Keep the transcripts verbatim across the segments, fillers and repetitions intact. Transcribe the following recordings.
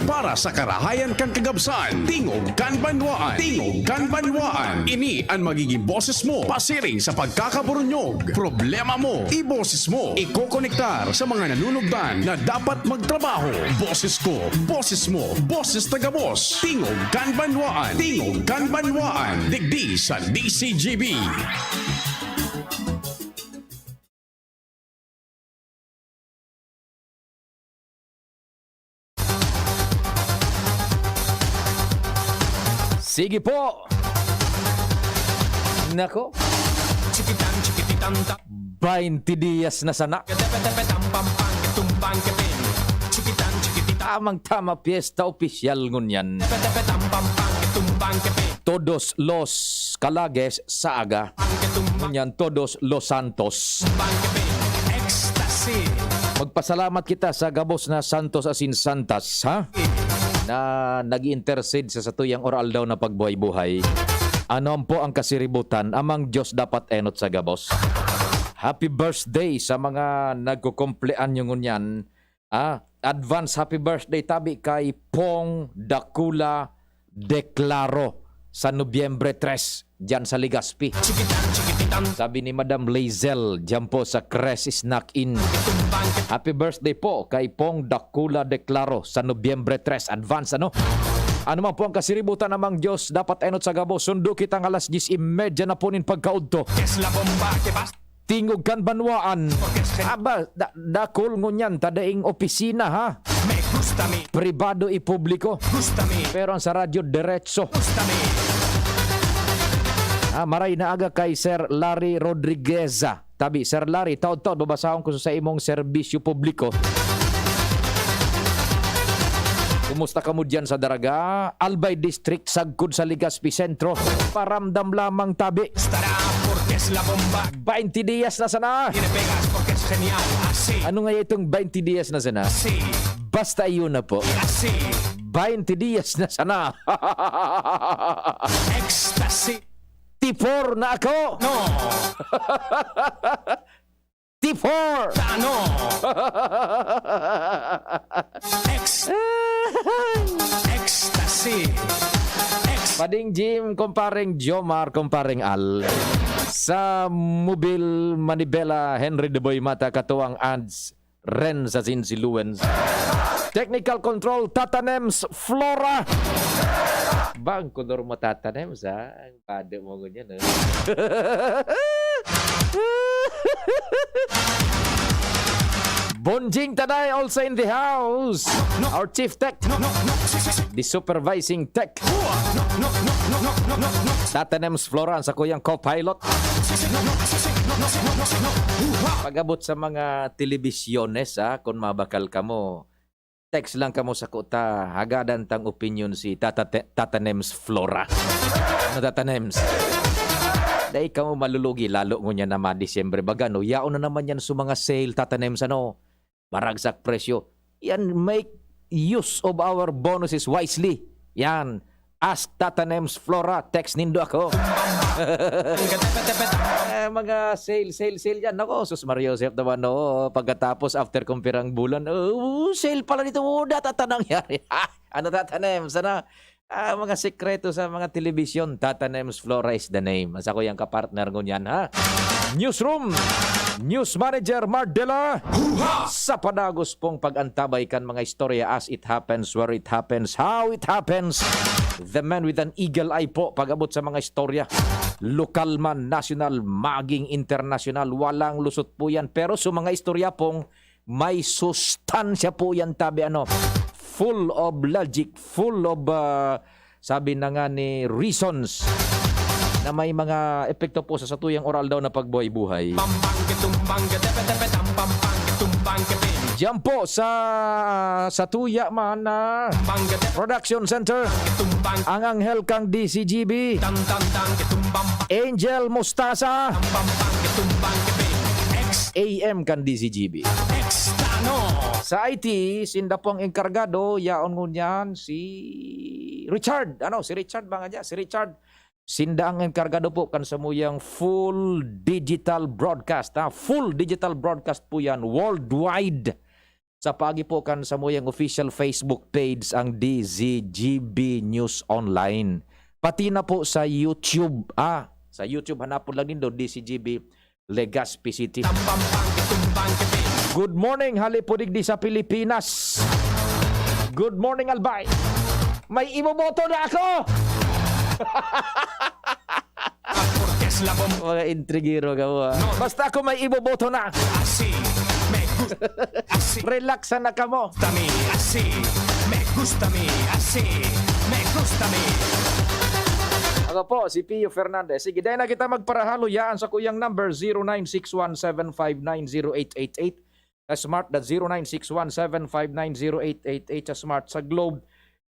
Para sa karahayan kan kagabsan, tingog kan banwaan. Tingog kan banwaan. Ini an magiging boses mo pasiring sa pagkakaburunyog. Problema mo, iboses mo. Ikokonektar sa mga nanunugdan na dapat magtrabaho. Boses ko, boses mo, boses ta gabos. Tingog kan banwaan. Tingog kan banwaan. Digdi sa D C G B. Sige po. Nako. Chikitan, chikitan, ta- Baynte diyas na sana. Ketepe-tepe, tam, pam, pang, ketum, pang, kepin. Chikitan, chikitan. Tamang-tama, piyesta opisyal ngunyan. Ketepe-tepe, tam, pam, pang, ketum, pang, kepin. Todos los Calagues sa aga. Ngunyan, todos los santos. Magpasalamat kita sa gabos na santos asin santas, ha? Na nag-intercede sa satuyang or-aldaw na pagbuhay-buhay. Ano po ang kasiributan? Amang Diyos dapat enot sa gabos. Happy birthday sa mga nagkukumpleanyo ngunyan. Ah, advance happy birthday tabi kay Pong Dakula Declaro sa Nobyembre tres, diyan sa Legazpi. Sabi ni Madam Lazel, diyan po sa Cres Snack Inn. Happy birthday po kay Pong Dakula Declaro sa Nobyembre tres. Advance, ano? Ano man po ang kasiributan, Amang Diyos, dapat enot sa gabos. Sundo kitang alas diyes y media na po nin pagkaudto. Tingog kan banwaan. Aba, da-, dakul ngunyan ta daing opisina, ha? Pribado i publiko. Pero ang sa radyo, diretso. Ah, maray na aga kay Sir Larry Rodrigueza. Tabi, Sir Larry, taod-taod babasahon ko sa imong serbisyo publiko. Kumusta kamo diyan sa Daraga, Albay District, sagkod sa Legazpi Centro? Paramdam lamang tabi. Estará porque es la bomba. Baynte diyas na sana. Tiene pegas porque es genial. Así. Ano nga itong baynte diyas na sana? Así. Basta iyon na po. Así. Baynte diyas na sana. Ecstasy. Tipor na ako. No. T four. Tano. Ex-, ecstasy. Ex- Pading Jim, kumpareng Jomar, kumpareng Al. Sa Mobil Manibela, Henry de Boy Mata, katuwang Ads Ren sa Sinsiluens. Technical Control, Tatanems Flora. Bang kunor mo Tatanems, ha? Ang bado mo ngunyan, ha? Bonjing Tanay also in the house. Our chief tech. The supervising tech. Tatanems Flora, ang sakuyang co-pilot. Pag-abot sa mga telebisyones, ha, kung mabakal kamo, text lang kamo sa kuta, hagadan tang opinyon si Tata Te-, Tata Nems Flora. Ano, Tata Nems? Dai kamo malulugi, lalo ngunyan na ma-Disyembre. Baga, no, yaon na naman yan sa mga sale, Tata Nems, ano? Maragsak presyo. Yan, make use of our bonuses wisely. Yan. Ask Tata Nems Flora, text nindo ako. Eh, mga sale, sale, sale yan. Nako, sus, Maria Joseph naman, no? Pagkatapos, after kung pirang bulan, oh, sale pala dito, oh, data ta nangyari. Ha? Ano, Tata Nems? Ano? Ah, mga sekreto sa mga telebisyon, Tata Nems Flora is the name. Asa ko yung kapartner ngunyan, ha? Newsroom, News Manager Mardela. Sa padagos pong pag-antabay kan mga istorya as it happens, where it happens, how it happens. The man with an eagle eye po pag-abot sa mga istorya. Lokal man, nasyonal, maging internasyonal, walang lusot po yan. Pero sa mga istorya pong may sustansya po yan, tabi, ano, full of logic, full of, ah, sabi na nga ni reasons na may mga epekto po sa satuyang oral daw na pagbuhay-buhay. Pampang, ketumbang, ketepe-tepe, tam, pampang, ketumbang, kepin. Diyan po sa, sa tuya man na Pampang, ketepe-, Production Center, ketumbang, ang anghel kang D C G B, tam, tam, tam, ketumbang, pa- Angel Mustasa, tam, pampang, ketumbang, kepin. Ex- A M kan D C G B. Extano. Sa I T, sinda po ang engkargado, yaon ngunyan si Richard. Ano, si Richard ba nga dyan? Si Richard. Sinda ang engkargado po kan samuyang full digital broadcast, ha? Full digital broadcast po yan, worldwide. sa paagi po kan samuyang official Facebook page ang D Z G B News Online. Pati na po sa YouTube, ah, sa YouTube hanapon lang nindo D Z G B Legazpi City. Good morning, hali po digdi sa Pilipinas. Good morning, Albay. May iboboto na ako! Mga intrigero ka mo, ah. Basta ako may iboboto na. Relax na kamo. Ako po, si Pio Fernandez. Sige, dahil na kita magparahalo, yaan sa kuyang number, zero nine six one seven five nine zero eight eight eight. Sa Smart, that's zero nine six one seven five nine zero eight eight eight. Sa Smart, sa Globe,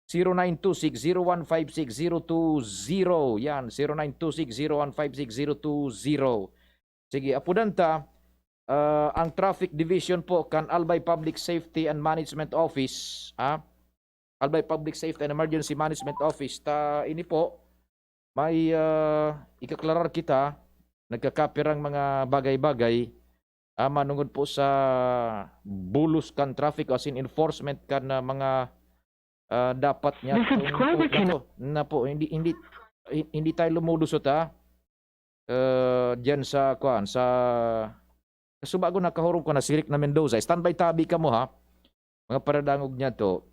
zero nine two six zero one five six zero two zero. Yan, zero nine two six zero one five six zero two zero. Sige, apudan ta, ah, ang Traffic Division po kan Albay Public Safety and Management Office, ah, Albay Public Safety and Emergency Management Office. Ta ini po, may, ah, ikaklarar kita, nagkakapirang mga bagay-bagay, ah, manungod po sa bulos kan traffic, as in enforcement kan, ah, mga, ah, dapat niya. The subscriber cannot. Na po, hindi, hindi, hi-, hindi tayo lumulusot, ha? Ah, diyan sa, kuan, sa, sa subago nakahurog ko na si Rick na Mendoza. Standby tabi ka mo, ha? Mga paradangog niya to.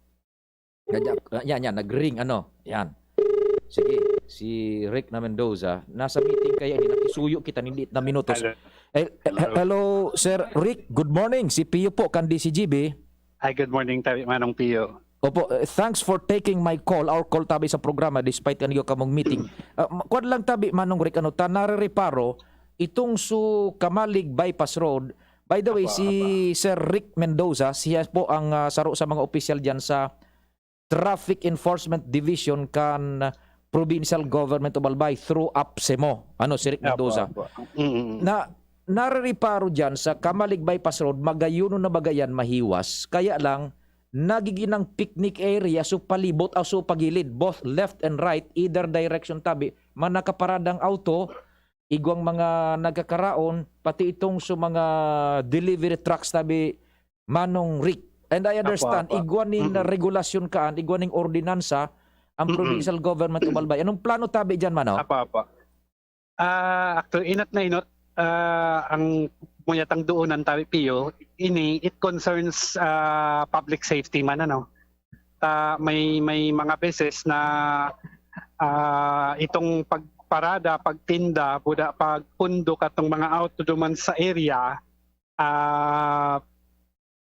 Yan, yan, yan, nag-ring, ano? Yan. Sige, si Rick na Mendoza, nasa meeting kaya ini, nakisuyo kita, hindi na minutos. Hello. Eh, eh, Hello. Hello, Sir Rick. Good morning. Si Pio po, kan D C G B. Hi, good morning, Tabi Manong Pio. Opo, eh, thanks for taking my call, our call tabi sa programa despite kan iyo kamong meeting. Ah, ma-, kuwan lang tabi, Manong Rick, ano, ta narereparo, itong su Kamalig Bypass Road. By the way, Apo, si apo. Sir Rick Mendoza, siya po ang, ah, saro sa mga opisyal diyan sa Traffic Enforcement Division kan Provincial Government of Albay through APSEMO. Ano, si Rick Apo, Mendoza? apo. Mm, mm. Na, narereparo diyan sa Kamalig Bypass Road, magayuno na baga yan, mahiwas. Kaya lang, nagiging ng picnic area, so palibot o so pagilid, both left and right, either direction tabi, man nakaparadang auto, igwang mga nagkakaraon, pati itong sa mga delivery trucks tabi, Manong Rick. And I Apo, understand, apo. igwa ning Mm. regulasyon kaan, igwa ning ordinansa, ang Mm-mm. provincial government of Albay. Anong plano tabi dyan, Mano? Apo, apo. Ah, actually, inot na inot, ah, ang muyatang doonan tabi, Pio, ini, it concerns, ah, public safety man, ano. Ta, may, may mga beses na, ah, itong pagparada, pagtinda, buda, pagpundok atong mga auto duman sa area, ah,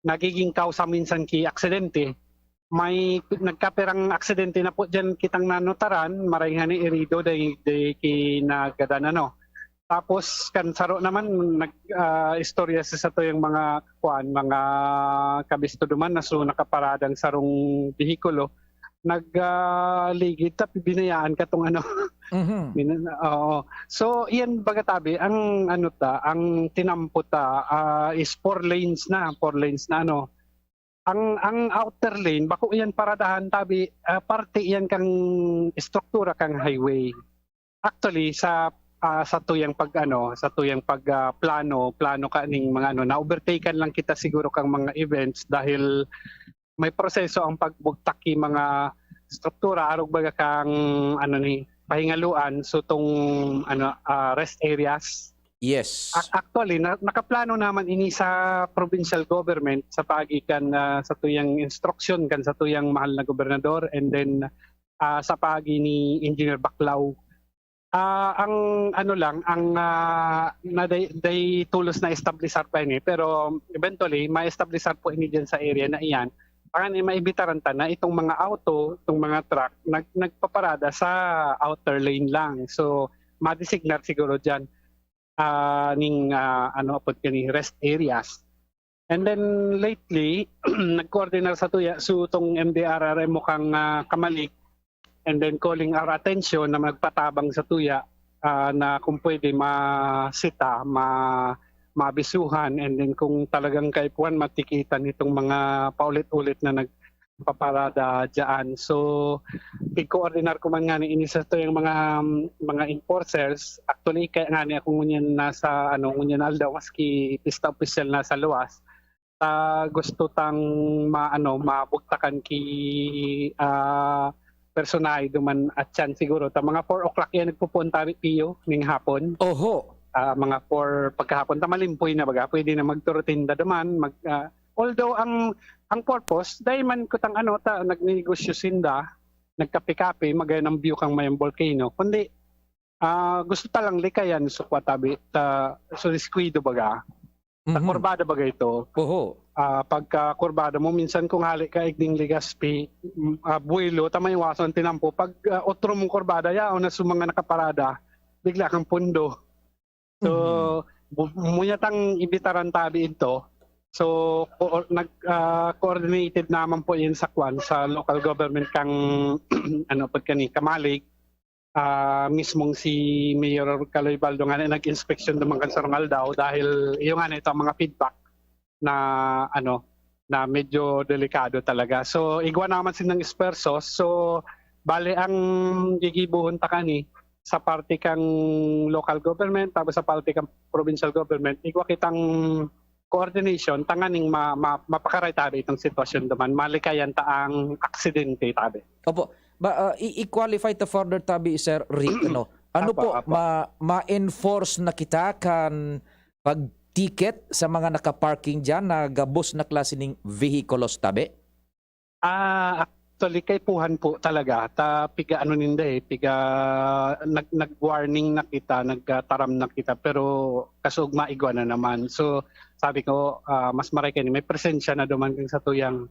nagiging kausa minsan ki aksidente. May nagkapirang aksidente na po diyan kitang nanotaran, maray ngani irido, day, day kinagadan, ano. Tapos kan saro naman, nag, ah, istorya sa satuyang mga kuan, mga kabisto duman na so nakaparadang sarong behikulo, nag, ah, ligid ta, binayaan ka tong ano. Mhm. Bin-, oo. So, iyan baga tabi, ang ano ta, ang tinampo ta, ah, is four lanes na, four lanes na ano. Ang, ang outer lane, bako iyan paradahan tabi, ah, parte iyan kang estruktura kang highway. Actually, sa, ah, sa tuyang pag-ano, sa tuyang pag, ah, plano, plano ka ning mga ano, na-overtaken lang kita siguro kang mga events dahil may proseso ang pagbugtak ki mga struktura, arog baga kang, ano ni, pahingaluan, so tong, ano, ah, rest areas. Yes. A-, actually, na-, nakaplano naman ini sa provincial government sa paagi kan, ah, sa tuyang instruction kan sa tuyang mahal na gobernador, and then, ah, sa paagi ni Engineer Baclao. Ah, ang ano lang, ang, ah, na day, day tolos na establisar pa ini, pero eventually, ma-establisar po ini diyan sa area na iyan. Ang maibitaran ta na itong mga auto, itong mga truck, nag-, nagpaparada sa outer lane lang. So, ma-designar siguro diyan, ah, ning, ah, ano, apod kani, rest areas. And then lately, nag-coordinar sa tuya, so itong M D R R M o kang, ah, Kamalig, and then calling our attention na magpatabang sa tuya, ah, na kung pwede masita, ma-, maabisuhan, and then kung talagang kaipuhan, matikitan itong mga paulit-ulit na nagpaparada dyan. So, pigkoordinar ko man ngani ini sa tuyang mga, mga enforcers. Actually, kaya ngani ako ngunyan nasa, ano, ngunyan aldaw, maski pista opisyal nasa luwas. ta gusto tang ma-, ano, mabugtakan ki, ah, personahe duman at siyan siguro ta mga four o'clock yan nagpupunta ri Pio ning hapon. Oho. Ah, mga four pagkahapon ta malimpoy na baga, pwede na magturo tinda duman, mag, ah, although ang, ang purpose, dai man kutang ano, ta nagnegosyo sinda, nagkape-kape, magayon ang view kang mayong volcano, kundi, ah, gusto ta lang likayan so kwa tabi, ta, so diskuido baga. Sa Mhm. kurbada baga ito. Oho. Ah, pagka kurbada mo, minsan kung hali ka igning Legazpi, mm, ah, buwelo, ta maiwasan tinampo. Pag, ah, otro mong kurbada, yaon na sa mga nakaparada, bigla kang pundo. So, Mhm. bu-, muya tang ibitaran tabi ito. So, ko-, nag, ah, coordinated naman po yun sa kwan, sa local government kang, ano, pagkani, Kamalig. Ah, mismong si Mayor Caloy Baldo nga na nag-inspeksyon duman kan sarong aldaw dahil iyo nga na ito ang mga feedback na, ano, na medyo delikado talaga. So, igwa naman sinang esfuerso. So, bale ang gigibohon ta kani sa parte kang local government, tapos sa parte kang provincial government, igwa kitang coordination tanganing ma-, ma-, mapakaray tabi itong sitwasyon duman, malikayan ta ang aksidente tabi. Opo. Ba, ah, i-, i-qualify ta further tabi, Sir Rick, ano? Ano Apo, po, apo. ma-, ma-enforce na kita kan pag-ticket sa mga naka-parking diyan na gabos na klase ning vehikulos tabi? Ah, actually, kaipuhan po talaga ta piga ano ninda, eh, piga nag-, nag-warning na kita, nagtaram na kita, pero kasuog maigwa na naman. So, sabi ko, ah, mas maray kaini may presensya na duman kan satuyang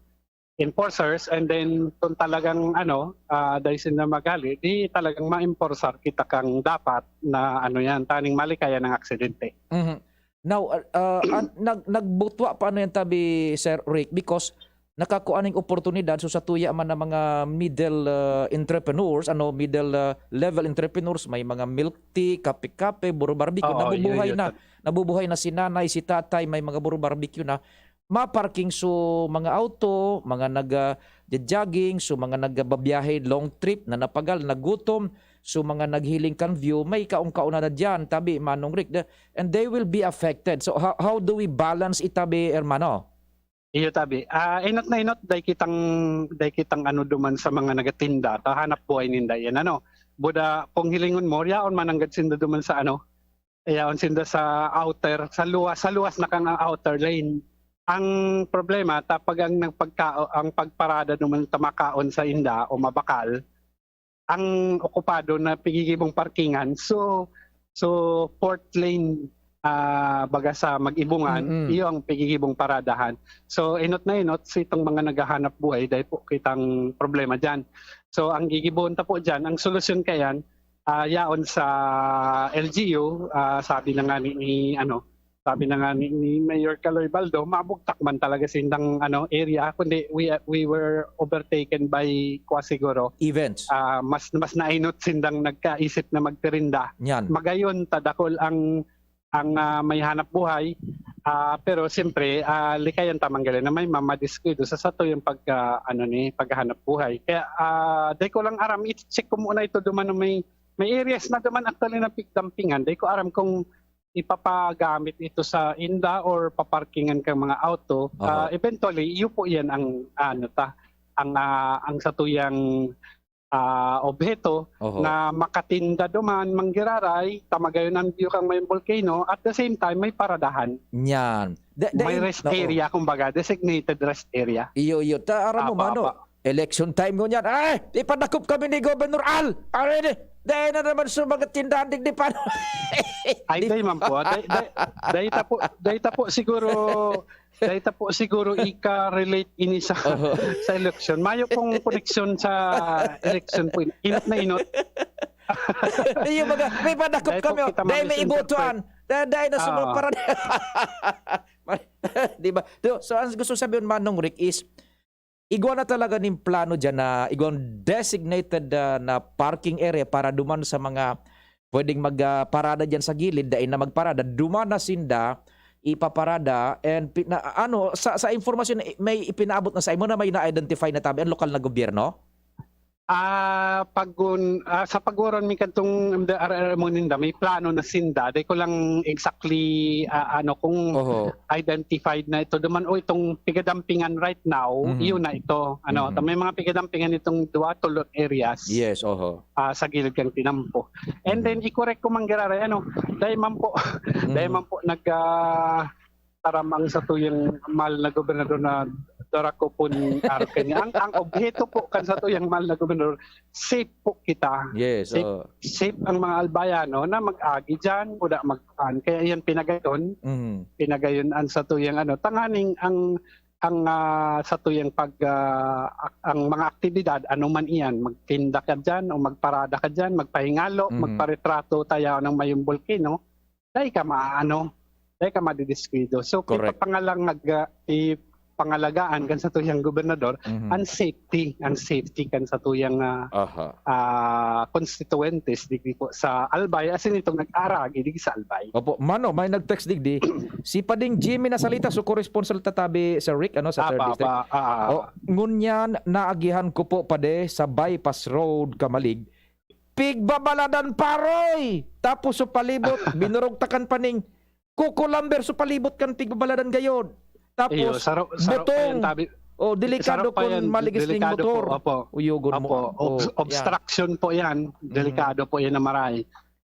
enforcers, and then kung talagang ano, ah, dai sinda maghali, di talagang ma-enforcer kita kang dapat na ano yan, taning malikayan ang aksidente. Mhm. Now, ah, ah, an-, nag-, nagbutwa pa ano yan tabi, Sir Rick, because nakakua ning oportunidad, so satuya man ang mga middle, ah, entrepreneurs, ano, middle, ah, level entrepreneurs, may mga milk tea, kape-kape, buro barbecue, Oo, yun, nabubuhay yun. na, nabubuhay na si nanay, si tatay, may mga buro barbecue na, ma-parking so mga auto, mga nag, ah, ja-jogging, so mga nagbabiyahe, long trip, na napagal, nagutom, so mga naghiling kan view, may kaong-kaon na diyan, tabi, Manong Rick, the, and they will be affected. So how, how do we balance itabi, hermano? Iyo tabi. Ah, inot na inot, dai kitang, dai kitang ano duman sa mga nagatinda, ta hanap buhay ninda yan, ano. Buda, kung hilingon mo, yaon mananggad sinda duman sa ano, yaon sinda sa outer, sa luwas, sa luwas na kang outer lane. Ang problema, ta pag ang nagpagka-, ang pagparada duman ta makaon sa inda o mabakal, ang okupado na pigigibong parkingan. So, so fourth lane, ah, baga sa Mag-ibungan, Mm-mm. iyo ang pigigibong paradahan. So, inot na inot, sitong mga naghahanap buhay, dai po kitang problema diyan. So, ang gigibohon ta po diyan, ang solusyon kayan, ah, yaon sa L G U, ah, sabi na nga ni, ni, ano, sabi na nga ni, ni Mayor Caloy Baldo, mabugtak man talaga sindang, ano, area, kundi we, we were overtaken by kwa siguro. Events. Ah, mas, mas nainot sindang nagkaisip na magtirinda. Yan. Magayon, tadakol ang, ang, ah, may hanap buhay. Ah, pero siyempre, ah, likayan ta man gali na may mamadiskuido sa sato yung pag, ah, ano ni, paghanap buhay. Kaya, ah, dai ko lang aram, i-check ko muna ito duman na may, may areas na duman actually na pigdampingan. Dai ko aram kung ipapagamit ito sa inda or paparkingan kang mga auto. Oho. Ah, eventually, iyo po yan ang, ano ta, ang, ah, ang satuyang, ah, obheto Oho. na makatinda duman, manggiraray, ta magayon ang view kang may volcano, at the same time, may paradahan. Yan. Da-, May dain-, rest oo. area, kumbaga, designated rest area. Iyo, iyo. Ta, aram mo, Apa, mano, apa. election time ngunyan. Ay, ipadakop kami ni Governor Al. Ano ini? Dahil na naman sa mga tindahan digdi pa. Ay, Di dai man po. Dai, dai, dai ta po, dai ta po siguro, dai ta po siguro ika-relate ini sa, Oho. sa eleksyon. Mayo pong koneksyon sa eleksyon po. Inot na inot. Iyo, mga, may padakop Dai po kami, oh. kita Dai may mamisinterpret. ibotoan. Da-, dai na sa mga Oo. parad-, Di ba? So, so, ang gusto sabihin, Manong Rick, is igwa na talaga nin plano diyan na igwang designated, ah, na parking area para duman sa mga pwedeng mag, ah, parada diyan sa gilid, dai na magparada, duman na sinda ipaparada, and pi-, na, ano, sa, sa impormasyon na i-, may ipinaabot na sa imo na may na-identify na tabi ang lokal na gobyerno? Ah, pag-un-, ah, sa pag-uron mi kadtong M D R R mo ninda, may plano na sinda. Di ko lang exactly, ah, ano, kung Oho. identified na ito duman o itong pigadampingan right now, Mhm. yun na ito. Ano, Mhm. may mga pigadampingan itong duwa, tulo areas, Yes, oho. ah, sa gilid kang tinampo. And Mhm. then, i-correct ko man giraray, ano, dahil man po, dahil Mhm. man po nag, ah, taram ang satuyang mahal na gobernador na Dora ko pon arog kanya. Ang, ang obheto po kan satuyang mahal na gobernador, safe po kita. Yes, Safe, oo. safe ang mga Albayano na mag-agi diyan, kuda magpaan. Kaya yan pinagayon, Mhm. pinagayon ang satuyang ano, tanganing ang, ang, ah, satuyang pag, ah, ak-, ang mga aktibidad, ano man iyan, magtinda ka diyan o magparada ka diyan, magpahingalo, Mhm. magparetrato, tayaw ng mayong bolkeno, dai ka maaano, dai ka madidiskuido. So, Correct. ipapangalang nag-, ah, ipangalagaan kan satuyang gobernador, Mhm. ang safety, ang safety kan satuyang, ah, Aha. ah, constituentes, digdi po sa Albay, asin itong nag-aaragi, digdi sa Albay. Opo. Mano, may nag-text digdi. Si Pading Jimmy Nasalita, so corresponsal ta tabi, Sir Rick, ano, sa Apa, third district. apa, ah. O, ngunyan, naagihan ko po, pade, sa bypass road, Camalig. Pigbabaladan, paroy! Tapos so palibot, binurugtakan pa ning kukulamber so palibot kan pigbabaladan gayod. Tapos, Iyo, saro-, saro pa yan, butong. tabi. Oh, delikado Saro pa kun yan, maligis ning delikado po, motor. opo. Uyugon mo. Opo, obs-, Oh, yan. obstruction po yan. Mhm. Delikado po yan na maray.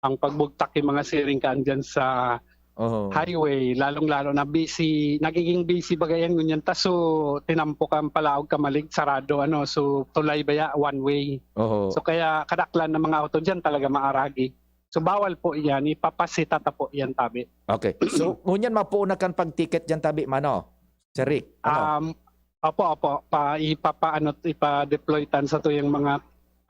Ang pagbugtak yung mga siring kaan dyan sa Oho. highway, lalong-lalo na busy, nagiging busy baga yan ngunyan. Ta, so, tinampo kang palaog Camalig, sarado, ano, so, tulay baya, one way. Oho. So, kaya kadaklan ng mga auto dyan talaga maaragi. So, bawal po yan, ipapasita ta po yan, tabi. Okay. So, ngunyan mapuon na kan pag-ticket dyan, tabi, mano? Sir Rick, ano? Um, opo, opo. Pa, ipapaano, ipa-deploy tan sa tuyang mga,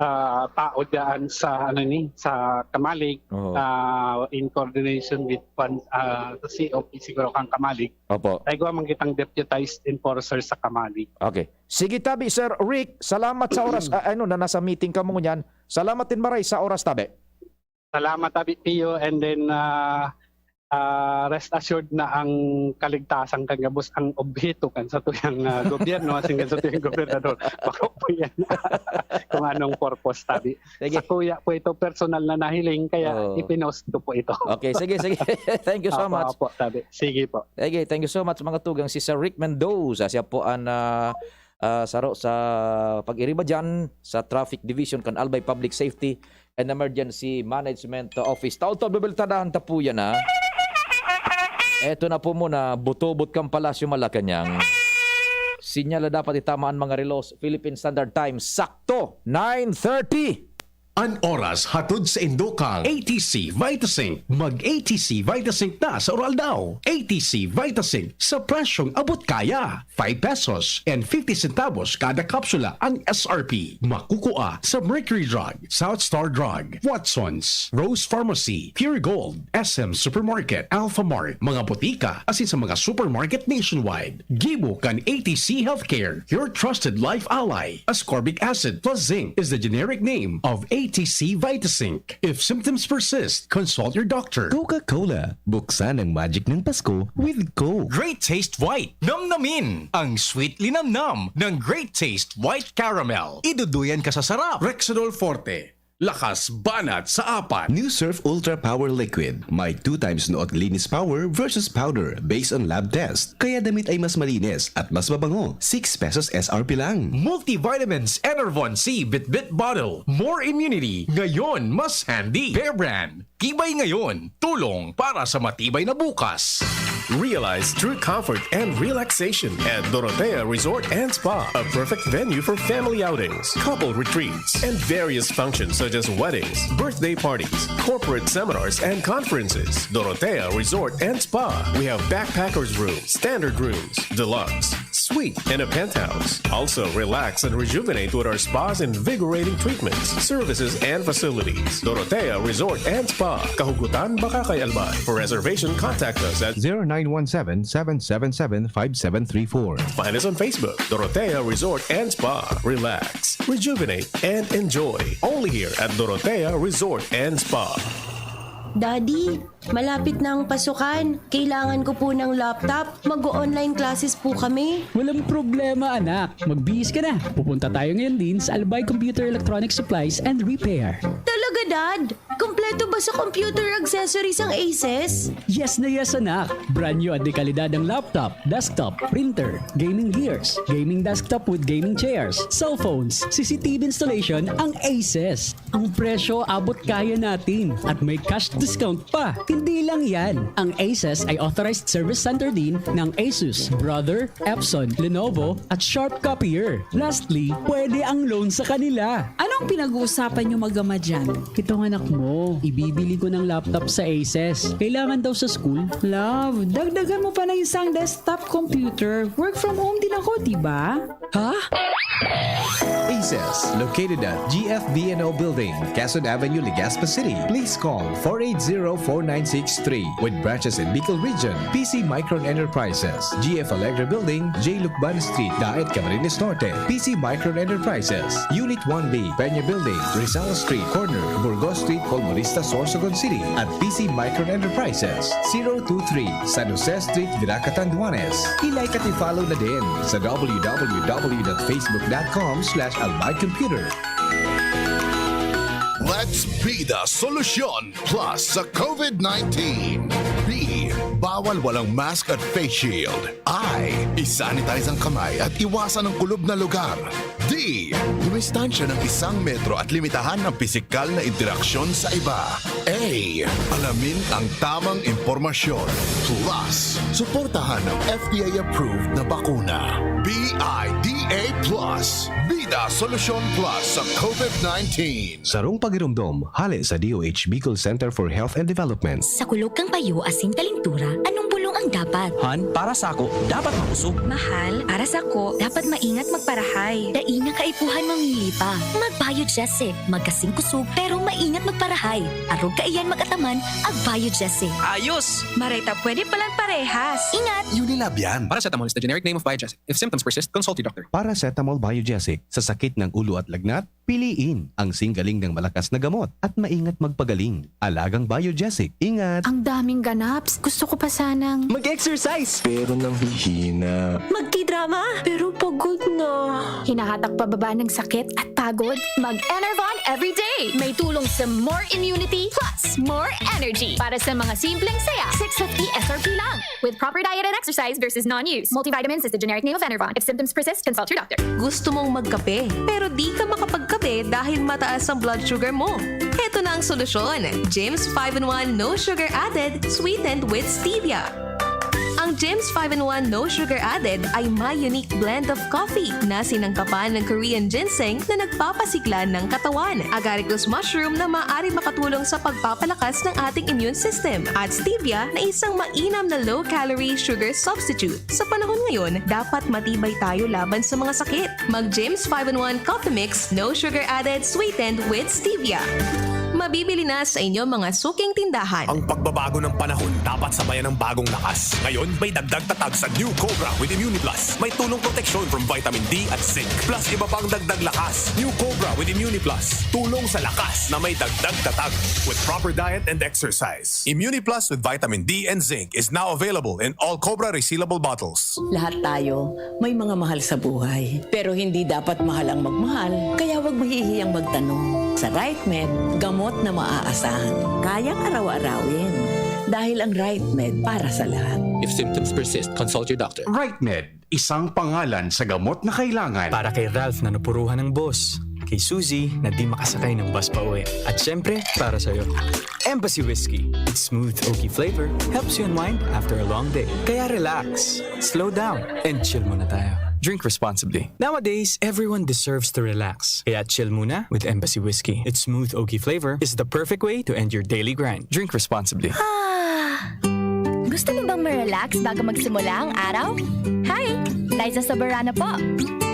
ah, tao dyan sa, ano ni, sa Camalig, Oo. ah, in coordination with pan-, ah, sa C O P siguro kang Camalig. Opo. Ay, gawa man kitang deputized enforcer sa Camalig. Okay. Sige, tabi, Sir Rick. Salamat sa oras. Ah, ano, na nasa meeting ka mo ngunyan. Salamat din, maray, sa oras, tabi. Salamat, tabi, Pio. And then, ah, ah, rest assured na ang kaligtasan kan gabos ang obheto kan satuyang, ah, gobyerno, asin kan satuyang gobernador. Bako po yan. Kung anong purpose, tabi. Sige. Sa kuya po ito, personal na nahiling, kaya Oo. ipinost ko po ito. Okay, sige, sige. Thank you so Opo, much. opo, tabi. Sige po. Sige, thank you so much, mga tugang. Si Sir Rick Mendoza, siya po ang, ah, ah, saro sa pag-iriba dyan sa Traffic Division kan Albay Public Safety and Emergency Management Office. Taon-taon, bibeltadahan ta po yan, ha? Eto na po muna, butobot kang Palasyo Malacañang. Sinyal na dapat itama ang mga relos, Philippine Standard Time, sakto, nine thirty. An oras hatod sa indo kang A T C Vitazinc. Mag A T C Vitazinc na sa Uraldaw. A T C Vitazinc sa presyong abot kaya. Five pesos and fifty centavos kada kapsula ang S R P. Makukua sa Mercury Drug, South Star Drug, Watsons, Rose Pharmacy, Pure Gold, S M Supermarket, Alphamart, mga botika, asin sa mga supermarket nationwide. Gibo kan A T C Healthcare, your trusted life ally. Ascorbic acid plus zinc is the generic name of A T C Vitazinc. If symptoms persist, consult your doctor. Coca-Cola, buksan ang magic ng Pasko with Coke. Great Taste White. Namnamin ang sweet linamnam ng Great Taste White Caramel. Iduduyan ka sa sarap. Rexidol Forte. Lakas banat sa apat. New Surf Ultra Power Liquid. May two times Nood Linis Power versus Powder based on lab test. Kaya damit ay mas malinis at mas mabango. Six pesos S R P lang. Multivitamins Enervon C Bitbit Bottle. More immunity. Ngayon, mas handy. Bear Brand. Tibay ngayon. Tulong para sa matibay na bukas. Realize true comfort and relaxation at Dorotea Resort and Spa, a perfect venue for family outings, couple retreats, and various functions such as weddings, birthday parties, corporate seminars, and conferences. Dorotea Resort and Spa. We have backpackers room, standard rooms, deluxe, suite, and a penthouse. Also, relax and rejuvenate with our spa's invigorating treatments, services, and facilities. Dorotea Resort and Spa, Kahugutan, Bacacay, Albay. For reservation, contact us at zero nine one seven, seven seven seven, five seven three four. Find us on Facebook, Dorotea Resort and Spa. Relax, rejuvenate, and enjoy. Only here at Dorotea Resort and Spa. Daddy, malapit na ang pasukan. Kailangan ko po ng laptop. Mag-o-online classes po kami. Walang problema, anak. Magbihis ka na. Pupunta tayo ngayon din sa Albay Computer Electronic Supplies and Repair. Talaga, Dad? Kompleto ba sa computer accessories ang Aces? Yes na yes, anak. Brand new at dekalidad ang laptop, desktop, printer, gaming gears, gaming desktop with gaming chairs, cellphones, C C T V installation ang Aces. Ang presyo abot kaya natin at may cash discount pa. Hindi lang yan. Ang Aces ay authorized service center din ng Asus, Brother, Epson, Lenovo at Sharp Copier. Lastly, pwede ang loan sa kanila. Anong pinag-uusapan niyo mag-ama dyan? Itong anak mo, ibibili ko ng laptop sa Aces. Kailangan daw sa school. Love, dagdagan mo pa ng isang desktop computer. Work from home din ako, di ba? Ha? Aces, located at G F B N O Building, Quezon Avenue, Legazpi City. Please call four eight zero, four nine six three. With branches in Bicol Region, P C Micron Enterprises, G F Allegra Building, J Lucban Street, Daet, Camarines Norte. P C Micron Enterprises, Unit one B, Peña Building, Rizal Street, corner, Burgos Street, Colmonista, Sorsogon City. At P C Micron Enterprises, zero two three, San Jose Street, Virac, Catanduanes. I-like at i-follow na din sa w w w dot facebook dot com slash albay computer. Let's be the solution plus sa COVID nineteen. B, bawal walang mask at face shield. I, isanitize ang kamay at iwasan ang kulob na lugar. D, dumistansya ng isang metro at limitahan ang pisikal na interaksyon sa iba. A, alamin ang tamang impormasyon. Plus, suportahan ang F D A-approved na bakuna. B I D A plus. Bida Solusyon Plus sa COVID nineteen. Sarong pagiromdom, hale sa D O H Bicol Center for Health and Development. Sa kulog kan payo asin kalintura, anong bulong ang dapat? Han, para sako, dapat makusog. Mahal, para sako, dapat maingat magparahay. Dai na kaipuhan mamili pa. Mag-Biogesic. Magkasing kusog, pero maingat magparahay. Arog kaiyan mag-ataman, ag-Biogesic. Ayos! Maray ta pwede palan parehas. Ingat! Unilab yan. Paracetamol is the generic name of Biogesic. If symptoms persist, consult your doctor. Paracetamol Biogesic sa sakit ng ulo at lagnat, piliin ang singgaling ng malakas na gamot at maingat magpagaling. Alagang Biogesic. Ingat! Ang daming ganaps. Gusto ko pa sanang Mag-exercise! Pero nanghihina. Magkidrama, pero pagod na. Hinahatak pababa ng sakit at pagod? Mag-Enervon everyday. May tulong sa more immunity plus more energy. Para sa mga simpleng saya, six fifty S R P lang. With proper diet and exercise versus non-use. Multivitamins is the generic name of Enervon. If symptoms persist, consult your doctor. Gusto mong magkape, pero di ka makapagkape dahil mataas ang blood sugar mo? Heto na ang solusyon, James five in one No Sugar Added, sweetened with stevia. Ang James five in one No Sugar Added ay may unique blend of coffee na sinangkapan ng Korean ginseng na nagpapasigla ng katawan, agaricus mushroom na maaari makatulong sa pagpapalakas ng ating immune system, at stevia na isang mainam na low-calorie sugar substitute. Sa panahon ngayon, dapat matibay tayo laban sa mga sakit. Mag James five in one Coffee Mix, no sugar added, sweetened with stevia. Mabibili na sa inyo mga suking tindahan. Ang pagbabago ng panahon dapat sabayan ng bagong lakas. Ngayon, may dagdag tatag sa New Cobra with Immuniplus. May tulong proteksyon from vitamin D at zinc. Plus, iba pang dagdag lakas. New Cobra with Immuniplus. Tulong sa lakas na may dagdag tatag with proper diet and exercise. Immuniplus with vitamin D and zinc is now available in all Cobra resealable bottles. Lahat tayo may mga mahal sa buhay. Pero hindi dapat mahal ang magmahal, kaya huwag mahihiyang magtanong. Sa RightMed, gamot na maaasahan. Kayang araw-arawin. Dahil ang RightMed para sa lahat. If symptoms persist, consult your doctor. RightMed, isang pangalan sa gamot na kailangan. Para kay Ralph na napuruhan ng boss. Kay Suzy na di makasakay ng bus pa uwi. At syempre, para sa'yo. Embassy Whiskey. Its smooth, oaky flavor helps you unwind after a long day. Kaya relax, slow down, and chill muna tayo. Drink responsibly. Nowadays, everyone deserves to relax. Kaya chill muna with Embassy Whiskey. Its smooth, oaky flavor is the perfect way to end your daily grind. Drink responsibly. Gusto mo bang ma-relax bago magsimula ang araw? Hi! Liza Soberano po.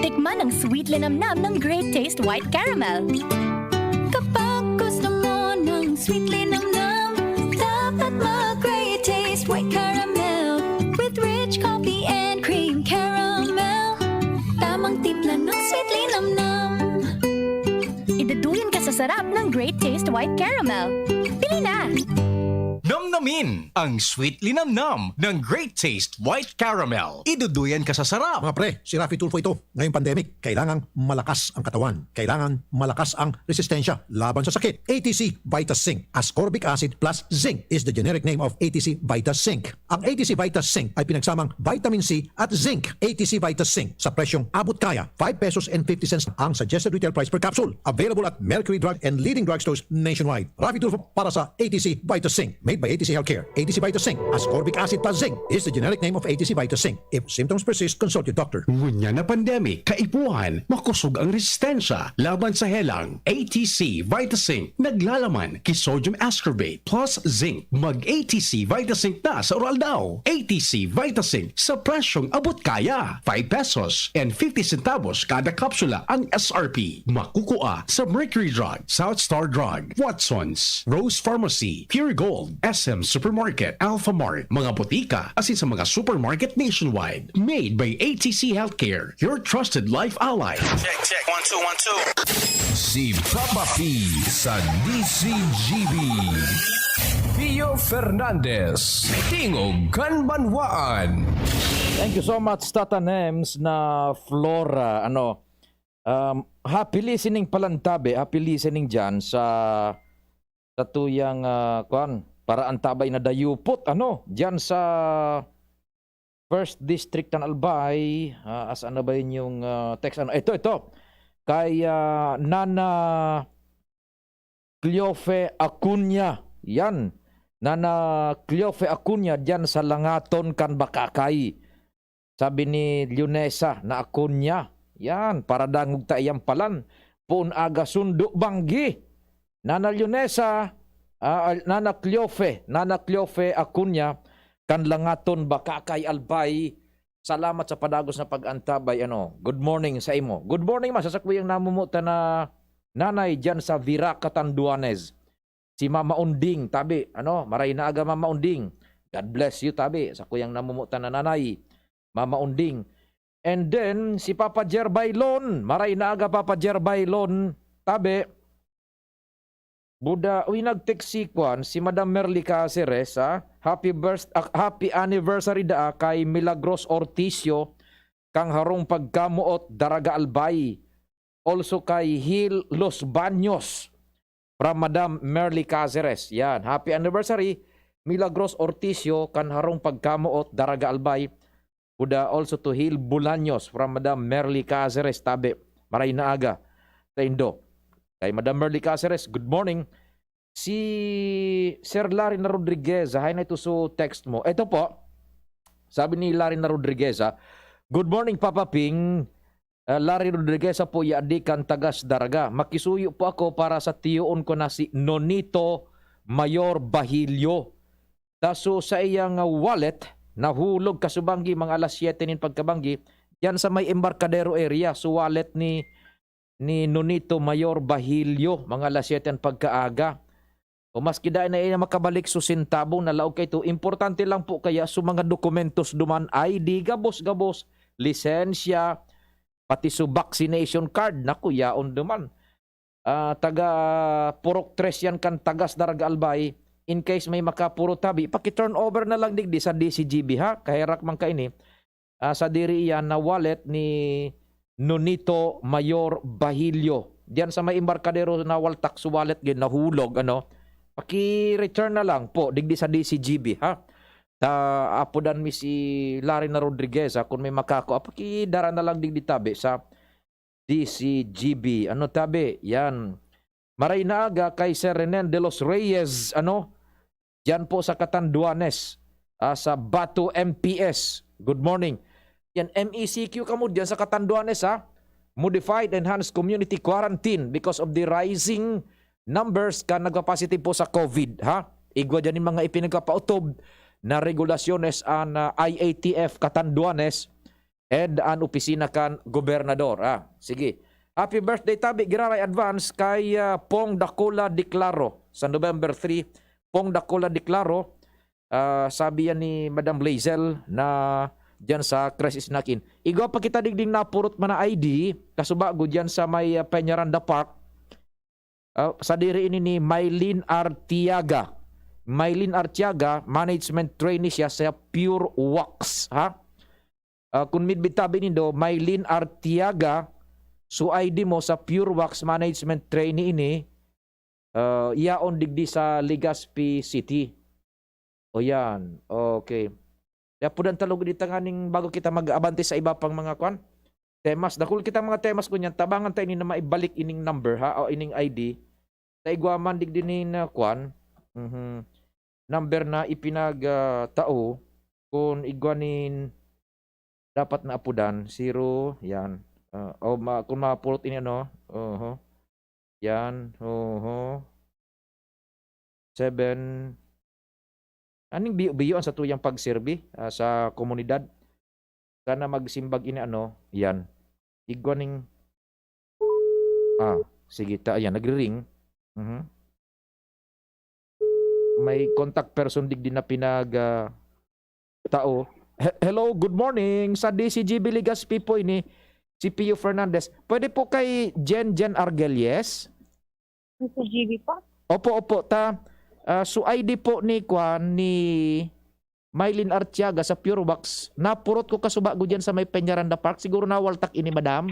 Tikman ang sweet linamnam ng Great Taste White Caramel. Kapag gusto mo ng sweet linamnam, dapat mag Great Taste White Caramel with rich coffee and cream caramel. Tamang timpla ng sweet linamnam. Iduduyan ka sa sarap ng Great Taste White Caramel. Pili na! Amin ang sweet linamnam ng Great Taste White Caramel. Iduduyan ka sa sarap. Mga pre, si Raffy Tulfo ito. Ngayong pandemic, kailangang malakas ang katawan. Kailangan malakas ang resistensya laban sa sakit. A T C Vita Zinc. Ascorbic acid plus zinc is the generic name of A T C Vita Zinc. Ang A T C Vita Zinc ay pinagsamang vitamin C at zinc. A T C Vita Zinc sa presyong abot kaya, five pesos and fifty cents ang suggested retail price per capsule. Available at Mercury Drug and leading drugstores nationwide. Raffy Tulfo para sa A T C Vita Zinc. Made by A T C Healthcare. A T C Vita Zinc. Ascorbic acid plus zinc is the generic name of A T C Vita Zinc. If symptoms persist, consult your doctor. Ngunyan na pandemic, kaipuhan, makosog ang resistensya laban sa helang. A T C Vita Zinc, naglalaman ki sodium ascorbate plus zinc. Mag A T C Vita Zinc na sa oral daw. A T C Vita Zinc sa presyong abot kaya. Five pesos and fifty centavos kada kapsula ang S R P. Makukua sa Mercury Drug, South Star Drug, Watsons, Rose Pharmacy, Pure Gold, S M Supermarket, Alpha Mart, mga botika, asin sa mga supermarket nationwide. Made by A T C Healthcare, your trusted life ally. Check, check. One, two, one, two. Si Papa P sa D C G B. Pio Fernandez, Tingog kan Banwaan. Thank you so much, Tata Nems na Flora. Ano, um, happy listening palan tabi, happy listening dyan sa, sa tuyang, ah, kwan, paraan tabay na dayupot, ano, dyan sa First District kan Albay. Ah, asan na ba yun yung, ah, text? Ano, ito, ito. Kay, ah, Nana Cleofe Acuña. Yan. Nana Cleofe Acuña dyan sa Langaton kan Bacacay. Sabi ni Leonesa na Acuña. Yan, para dangog ta iyang palan. Poon aga sundo banggi. Nana Leonesa, ah, Nana Cleofe, Nana Cleofe Acuña, kan Langaton, Bacacay, Albay. Salamat sa padagos na pag-antabay. Ano, good morning sa imo. Good morning, ma, sa sakuyang namumutan na nanay dyan sa Virac, Catanduanes. Si Mama Unding, tabi. Ano, maray na aga, Mama Unding. God bless you, tabi. Sakuyang namumutan na nanay, Mama Unding. And then, si Papa Jer Bailon. Maray na aga, Papa Jer Bailon, tabi. Buda, uy, nag-text si kwan, si Madam Merly Caceres, ha? Happy birth-, ah, happy anniversary daa kay Milagros Orticio, kang harong pagkamoot, Daraga Albay. Also kay Hil Los Baños, from Madam Merly Caceres. Yan, happy anniversary, Milagros Orticio, kan harong pagkamoot, Daraga Albay. Buda also to Hil Bolaños from Madam Merly Caceres, tabi. Maray na aga sa indo. Kay Madam Merly Caceres, good morning. Si Sir Larry na Rodriguez, hay na ito so text mo. Ito po, sabi ni Larry na Rodriguez, ah, "Good morning, Papa Ping. Ah, Larry Rodriguez po, yadi kan tagas Daraga. Makisuyo po ako para sa tiyoon ko na si Nonito Mayor Bahilyo. Taso sa iyang wallet, nahulog kasubanggi mga alas siyete nin pagkabanggi, diyan sa may Embarcadero area, so wallet ni, ni Nonito Mayor Bahilyo, mga alas siyete an pagkaaga. O maski dai na iya makabalik so sentabo na laog kaito, importante lang po kaya so mga dokumentos duman, I D, gabos-gabos, lisensya, pati so vaccination card, naku, yaon duman." Ah, taga Purok Tres yan kan tagas Daraga Albay. In case may makapuro tabi, paki-turn over na lang digdi sa D C G B, ha? Kaherak man kaini. Ah, sa diri iyan na wallet ni Nonito Mayor Bahilyo. Diyan sa may embarkadero na waltak so wallet gid nahulog, ano? Paki-return na lang po digdi sa D C G B, ha? Ta apodan mi si Larry na Rodriguez, ha? Kung may makakua, pakidara na lang digdi tabi sa D C G B. Ano tabi? Yan. Maray na aga kay Sir Renen de los Reyes, ano? Diyan po sa Catanduanes, ah, sa Bato M P S. Good morning. Yan, M E C Q kamo diyan sa Catanduanes, ha? Modified Enhanced Community Quarantine because of the rising numbers kan nagpa-positive po sa COVID, ha? Igwa diyan yung mga ipinagpapautob na regulasyones an, ah, I A T F Catanduanes and an opisina kan gobernador, ah. Sige. Happy birthday tabi, giraray advance kay, ah, Pong Dakula Declaro sa November three. Pong Dakula Declaro, ah, sabi yan ni Madam Lazel na diyan sa Chris Snack Inn. Igwa pa kita digding napurot man na I D, kasubago diyan sa may, ah, Peñaranda Park. Ah, sa diri ini ni Mylene Artiaga. Mylene Artiaga, management trainee siya sa Pure Wax, ha? Ah, kun midbid tabi nindo, Mylene Artiaga, su I D mo sa Pure Wax management trainee ini, ah, yaon digdi sa Legazpi City. O yan, okay. Kaya pudan ta lugod ita nganing bago kita mag-abante sa iba pang mga kwan, temas. Dakul kitang mga temas ngunyan, tabangan ta ini na maibalik ining number, ha, o ining I D. Ta igwa man digdi nin, ah, kwan, mhm, number na ipinag, ah, tao, kun igwa nin dapat na apudan, zero, yan. Ah, o ma-, kun mapulot ini ano, oho. Yan, oho. Seven. Aning biyo-biyo an satuyang pagserbi, ah, sa komunidad. Sana magsimbag ini ano, yan. Igwa ning, ah, sige ta, ayan, nagri-ring. Mhm. May contact person digdi na pinag, ah, tao. He-, hello, good morning. Sa D C G B Legazpi po ini, si Pio Fernandez. Pwede po kay Jen Jen Argelies? Sa G B po? Opo, opo. Ta, ah, su I D po ni kwan, ni Mylene Artiaga sa Pure Wax. Napurot ko kasubago diyan sa may Peñaranda Park. Siguro nawaltak ini, madam?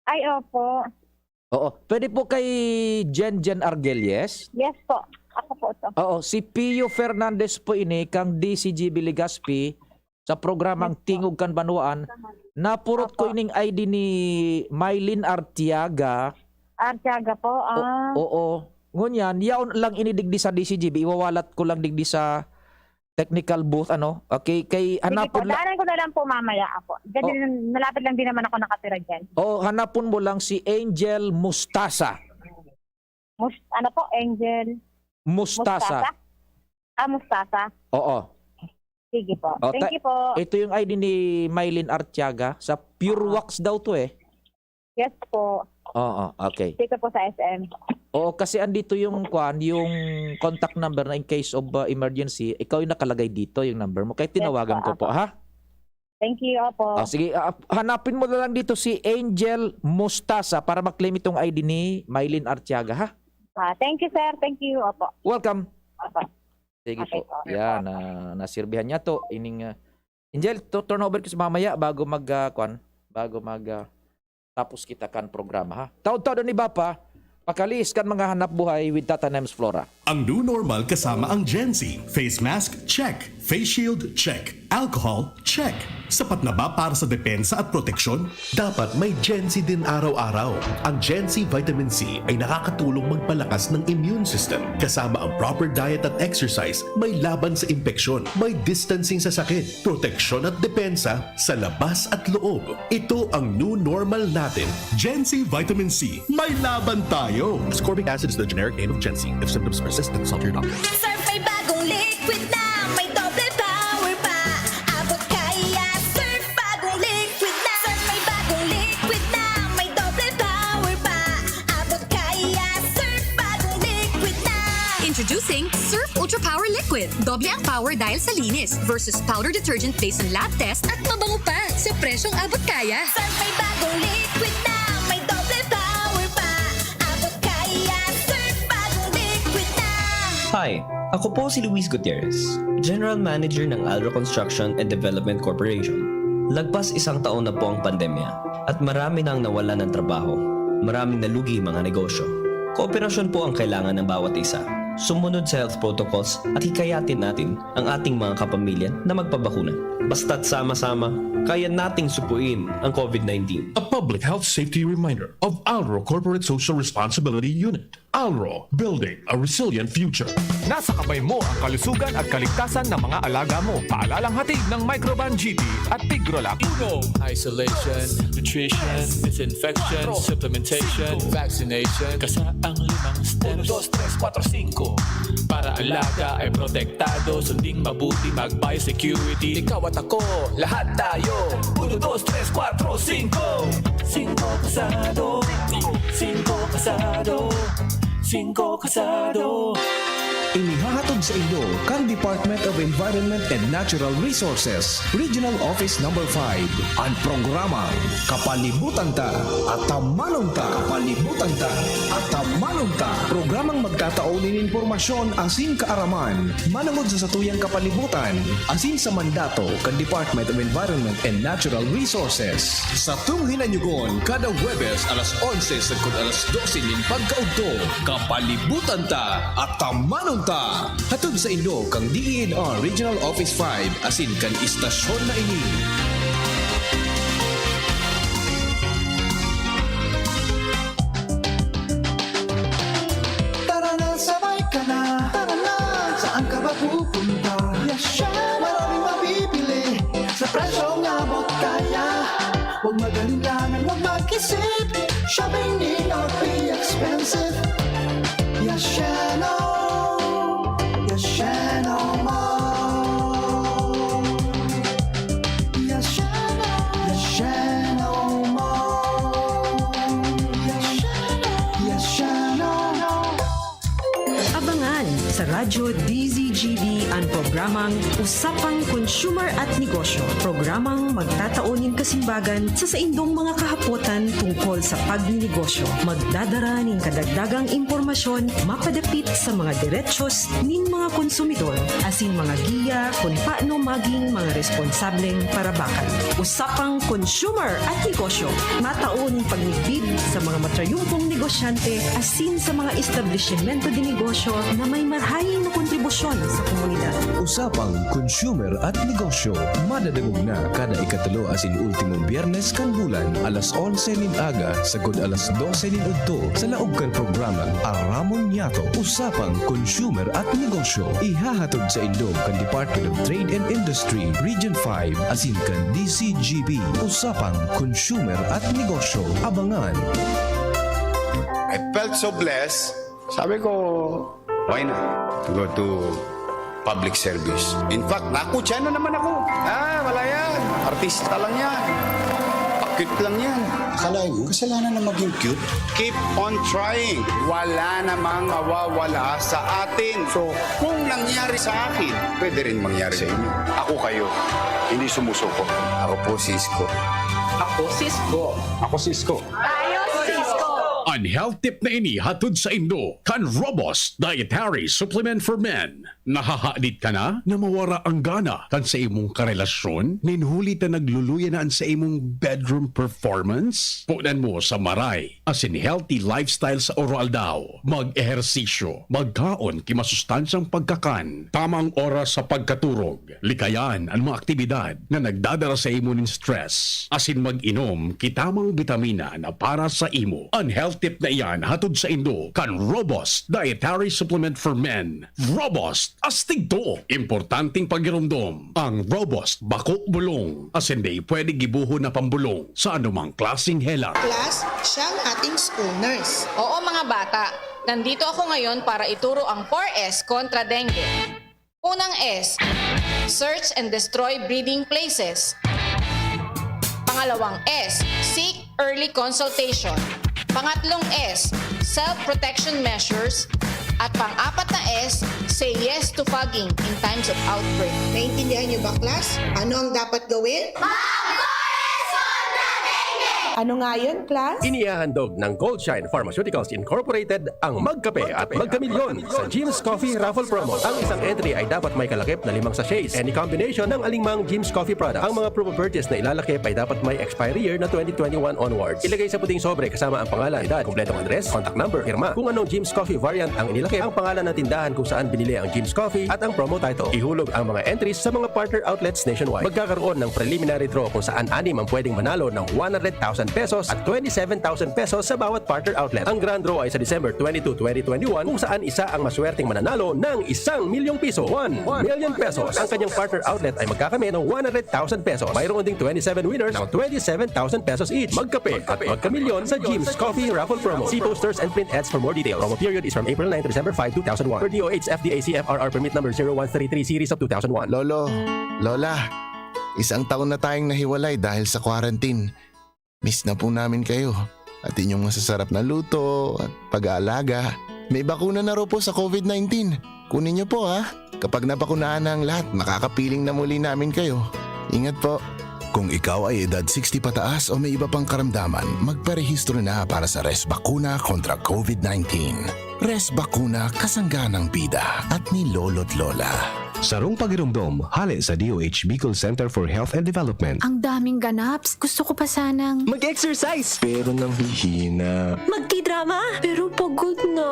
Ay, opo. Oo. Pwede po kay Jen Jen Argelies? Yes po. Ako po to. Oo, si Pio Fernandez po ini, kang D C G B Legazpi, sa programang Yes po. Tingog kan Banwaan. Napurot ko Opo. ining I D ni Mylene Artiaga. Artiaga po, O-, ah. oo. Ngunyan, yaon lang ini digdi sa D C G B. Iwawalat ko lang digdi sa technical booth, ano? Okay, kay Sige po, hanapon la- daanan ko na lang po mamaya, apo. Diyan Oh. din, malapit lang din naman ako nakatira diyan. Oh, hanapon mo lang si Angel Mustasa. Mus-, ano po, Angel? Mustasa. Mustasa? Ah, Mustasa. Oo. Sige po. Oh, Thank ta-, you po. Ito yung I D ni Mylene Artiaga. Sa Pure Ah. Wax daw to eh. Yes po. Oo, okay. Dito po sa S M. Oo, kasi andito yung kwan, yung contact number na in case of, uh, emergency, ikaw yung nakalagay dito, yung number mo. Kaya Yes tinawagan po, ko po, apo. ha? Thank you, opo. Oh, sige, ah, hanapin mo na lang dito si Angel Mustasa para ma-claim itong I D ni Mylene Artiaga, ha? Ah, thank you, sir. Thank you, opo. Welcome. Opo. Sige Okay po. po. Yan, ah, nasirbihan niya to. Ining, ah, Angel, to turn over ko sa mamaya bago mag, ah, kwan, bago mag, ah, tapos kita kan programa, ha? Taod-taod ni Bapa, pakaliis kan mga hanap buhay with Tata Nems Flora. Ang new normal kasama ang Gen Z. Face mask, check. Face shield, check. Alcohol, check. Sapat na ba para sa depensa at proteksyon? Dapat may Gen Z din araw-araw. Ang Gen Z Vitamin C ay nakakatulong magpalakas ng immune system, kasama ang proper diet at exercise, may laban sa impeksyon, may distancing sa sakit, proteksyon at depensa sa labas at loob. Ito ang new normal natin. Gen Z Vitamin C, may laban tayo! Ascorbic acid is the generic name of Gen Z. If symptoms persist, then consult your doctor. Surf may bagong liquid na, may doble power pa. Abot kaya, Surf bagong liquid na. Surf may bagong liquid na, may doble power pa. Abot kaya, Surf bagong liquid na. Introducing Surf Ultra Power Liquid. Doble ang power dahil sa linis versus powder detergent based on lab test at mabango pa sa presyong abot kaya. Surf may bagong liquid na, may doble power pa. Abot kaya, Surf bagong liquid na. Hi, ako po si Luis Gutierrez, General Manager ng Alro Construction and Development Corporation. Lagpas isang taon na po ang pandemya at marami nang nawalan ng trabaho. Maraming nalugi mga negosyo. Kooperasyon po ang kailangan ng bawat isa. Sumunod sa health protocols at hikayatin natin ang ating mga kapamilya na magpabakuna. Basta't sama-sama, kaya nating supuin ang COVID nineteen. A public health safety reminder of Alro Corporate Social Responsibility Unit. Alro, building a resilient future. Nasa kamay mo ang kalusugan at kaligtasan ng mga alaga mo. Paalalang hatid ng Microban G T at Tigrolak. Uno, isolation, nutrition, disinfection, supplementation, vaccination. Kasa ang limang steps. Uno, dos, tres, kuwatro, singko. Para alaga ay protektado, sunding mabuti, mag-biosecurity. Ikaw at ako, lahat tayo. Uno, dos, tres, kuwatro, singko. Singko kasado. Singko kasado. Singko kasado. Inihahatod sa inyo kan Department of Environment and Natural Resources, Regional Office Number Five, an programang Kapalibutan Ta, Atamanon Ta. Kapalibutan Ta, Tamanon Ta, programang magtatao nin impormasyon asin kaaraman manongod sa satuyang kapalibutan asin sa mandato kan Department of Environment and Natural Resources. Satong hinanyugon kada Huwebes alas onse sagkod alas dose nin pagkaudto. Kapalibutan Ta at Tamanon Ta. Hatod saindo kan D E N R Regional Office five asin kan istasyon na ini. Tara na, sabay ka na. Tara na, saan ka ba pupunta? Yashano! Maraming mabibili sa presyong abot kaya. Huwag mag-alinlangan, huwag mag-isip. Shopping need not be expensive. Yashano! Yashano Mall! Yashano! Yashano Mall! Yashano! Yashano! Abangan sa Radyo D Z G B an programang Usapang Consumer at Negosyo, programang magtatao nin kasimbagan sa saindong mga kahapotan tungkol sa pagninegosyo. Magdadara nin kadagdagang impormasyon mapadapit sa mga derechos nin mga konsumidor asin mga giya kun paano magin mga responsableng parabakan. Usapang Consumer at Negosyo, matao nin pagmidbid sa mga matrayumpong negosyante asin sa mga establisimento de negosyo na may marahay na kontribusyon sa komunidad. Usapang Consumer at Negosyo, madadangog na kada ikatulo asin ultimong Biyernes kan bulan, alas onse nin aga sagkod alas dose nin udto, sa laog kan programang Aramon Niyato, Usapang Consumer at Negosyo. Ihahatod saindo kan Department of Trade and Industry, Region five, asin kan D Z G B, Usapang Consumer at Negosyo. Abangan! I felt so blessed. Sabi ko, "Why not go to public service?" In fact, nakutsa na naman ako. Ah, wala yan. Artista lang yan. Pakit lang yan. Akala mo, kasalanan na maging cute? Keep on trying. Wala namang mawawala sa atin. So, kung nangyari sa akin, pwede rin mangyari sa inyo. Ako kayo, hindi sumusuko. Ako po si Isko. Ako si Isko. Ako si Isko. Tayo si Isko. An health tip na ini hatod saindo kan Robust Dietary Supplement for Men. Nahahadit ka na na mawara ang gana kan sa imong karelasyon? Nin huli ta nagluluya na an sa imong bedroom performance? Punan mo sa maray asin healthy lifestyle sa oro-aldaw. Mag-ehersisyo, magkaon ki masustansyang pagkakan, tamang oras sa pagkaturog, likayan an mga aktibidad na nagdadara sa imo nin stress, asin mag-inom ki tamang bitamina na para sa imo. An health tip na iyan hatod saindo kan Robust Dietary Supplement for Men. Robust, astig to! Importanteng pagiromdom, ang Robust bako bulong, asin dai pwede gibohon na pambulong sa anumang klaseng hela. Class, siya ang ating school nurse. Oo, mga bata, nandito ako ngayon para ituro ang four S kontra dengue. Unang S, search and destroy breeding places. Pangalawang S, seek early consultation. Pangatlong S, self-protection measures. At pang-apat na S, say yes to fogging in times of outbreak. Naintindihan niyo ba, class? Ano ang dapat gawin? Mag-four S kontra dengue! Ano nga yun, class? Inihahandog ng Goldshine Pharmaceuticals Incorporated ang Magkape at Magkamilyon sa Jim's Coffee Raffle Promo. Ang isang entry ay dapat may kalakip na limang sachets, any combination ng alingmang Jim's Coffee product. Ang mga proof of purchase na ilalakip ay dapat may expiry year na twenty twenty-one onwards. Ilagay sa puting sobre kasama ang pangalan, edad, kompletong address, contact number, pirma. Kung anong Jim's Coffee variant ang inilakip, ang pangalan ng tindahan kung saan binili ang Jim's Coffee at ang promo title. Ihulog ang mga entries sa mga partner outlets nationwide. Magkakaroon ng preliminary draw kung saan anim ang pwedeng manalo ng one hundred thousand pesos at twenty-seven thousand pesos sa bawat partner outlet. Ang grand draw ay sa December twenty-two, twenty twenty-one, kung saan isa ang maswerteng mananalo ng isang milyong piso. One million pesos. Ang kanyang partner outlet ay magkakamit ng one hundred thousand pesos. Mayroon ding twenty-seven winners ng twenty-seven thousand pesos each. Magkape at magkamilyon sa Jim's Coffee Raffle Promo. See posters and print ads for more details. Promo period is from April nine to December five, two thousand one. Per D O H F D A C F R R permit number zero one three three series of two thousand one. Lolo, Lola, isang taon na tayong nahiwalay dahil sa quarantine. Miss na po namin kayo at inyong masasarap na luto at pag-aalaga. May bakuna na raw po sa covid nineteen. Kunin niyo po, ha? Kapag nabakunahan na ang lahat, makakapiling na muli namin kayo. Ingat po. Kung ikaw ay edad sixty pataas o may iba pang karamdaman, magparehistro na para sa Res Bakuna kontra COVID nineteen. Res Bakuna, kasangga ng bida at ni lolo't lola. Sarong pagiromdom, hale sa D O H Bicol Center for Health and Development. Ang daming ganaps. Gusto ko pa sanang Mag-exercise! Pero nanghihina. Magtidrama? Pero pagod na.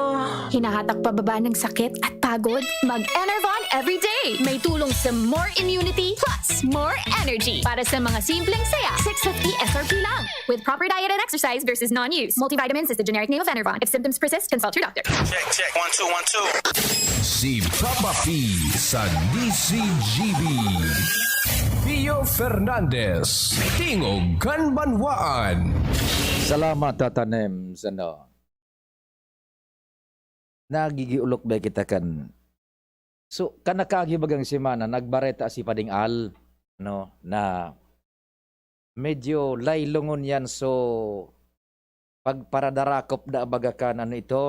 Hinahatak pababa ng sakit at pagod? Mag-Enervon everyday! May tulong sa more immunity plus more energy para sa mga simpleng saya. Six fifty S R P lang. With proper diet and exercise versus non-use. Multivitamins is the generic name of Enervon. If symptoms persist, consult your doctor. Check, check. One, two, one, two. Si Papa P sa D C G B. Pio Fernandez, Tingog kan Banwaan. Salamat, Tata Nems, ano. Nagigiolok ba kita kan, so, kan nakaagi bagang semana, nagbareta si Pading Al, no, na medyo laylongon yan. So, pagparadarakop na baga kan, ano ito?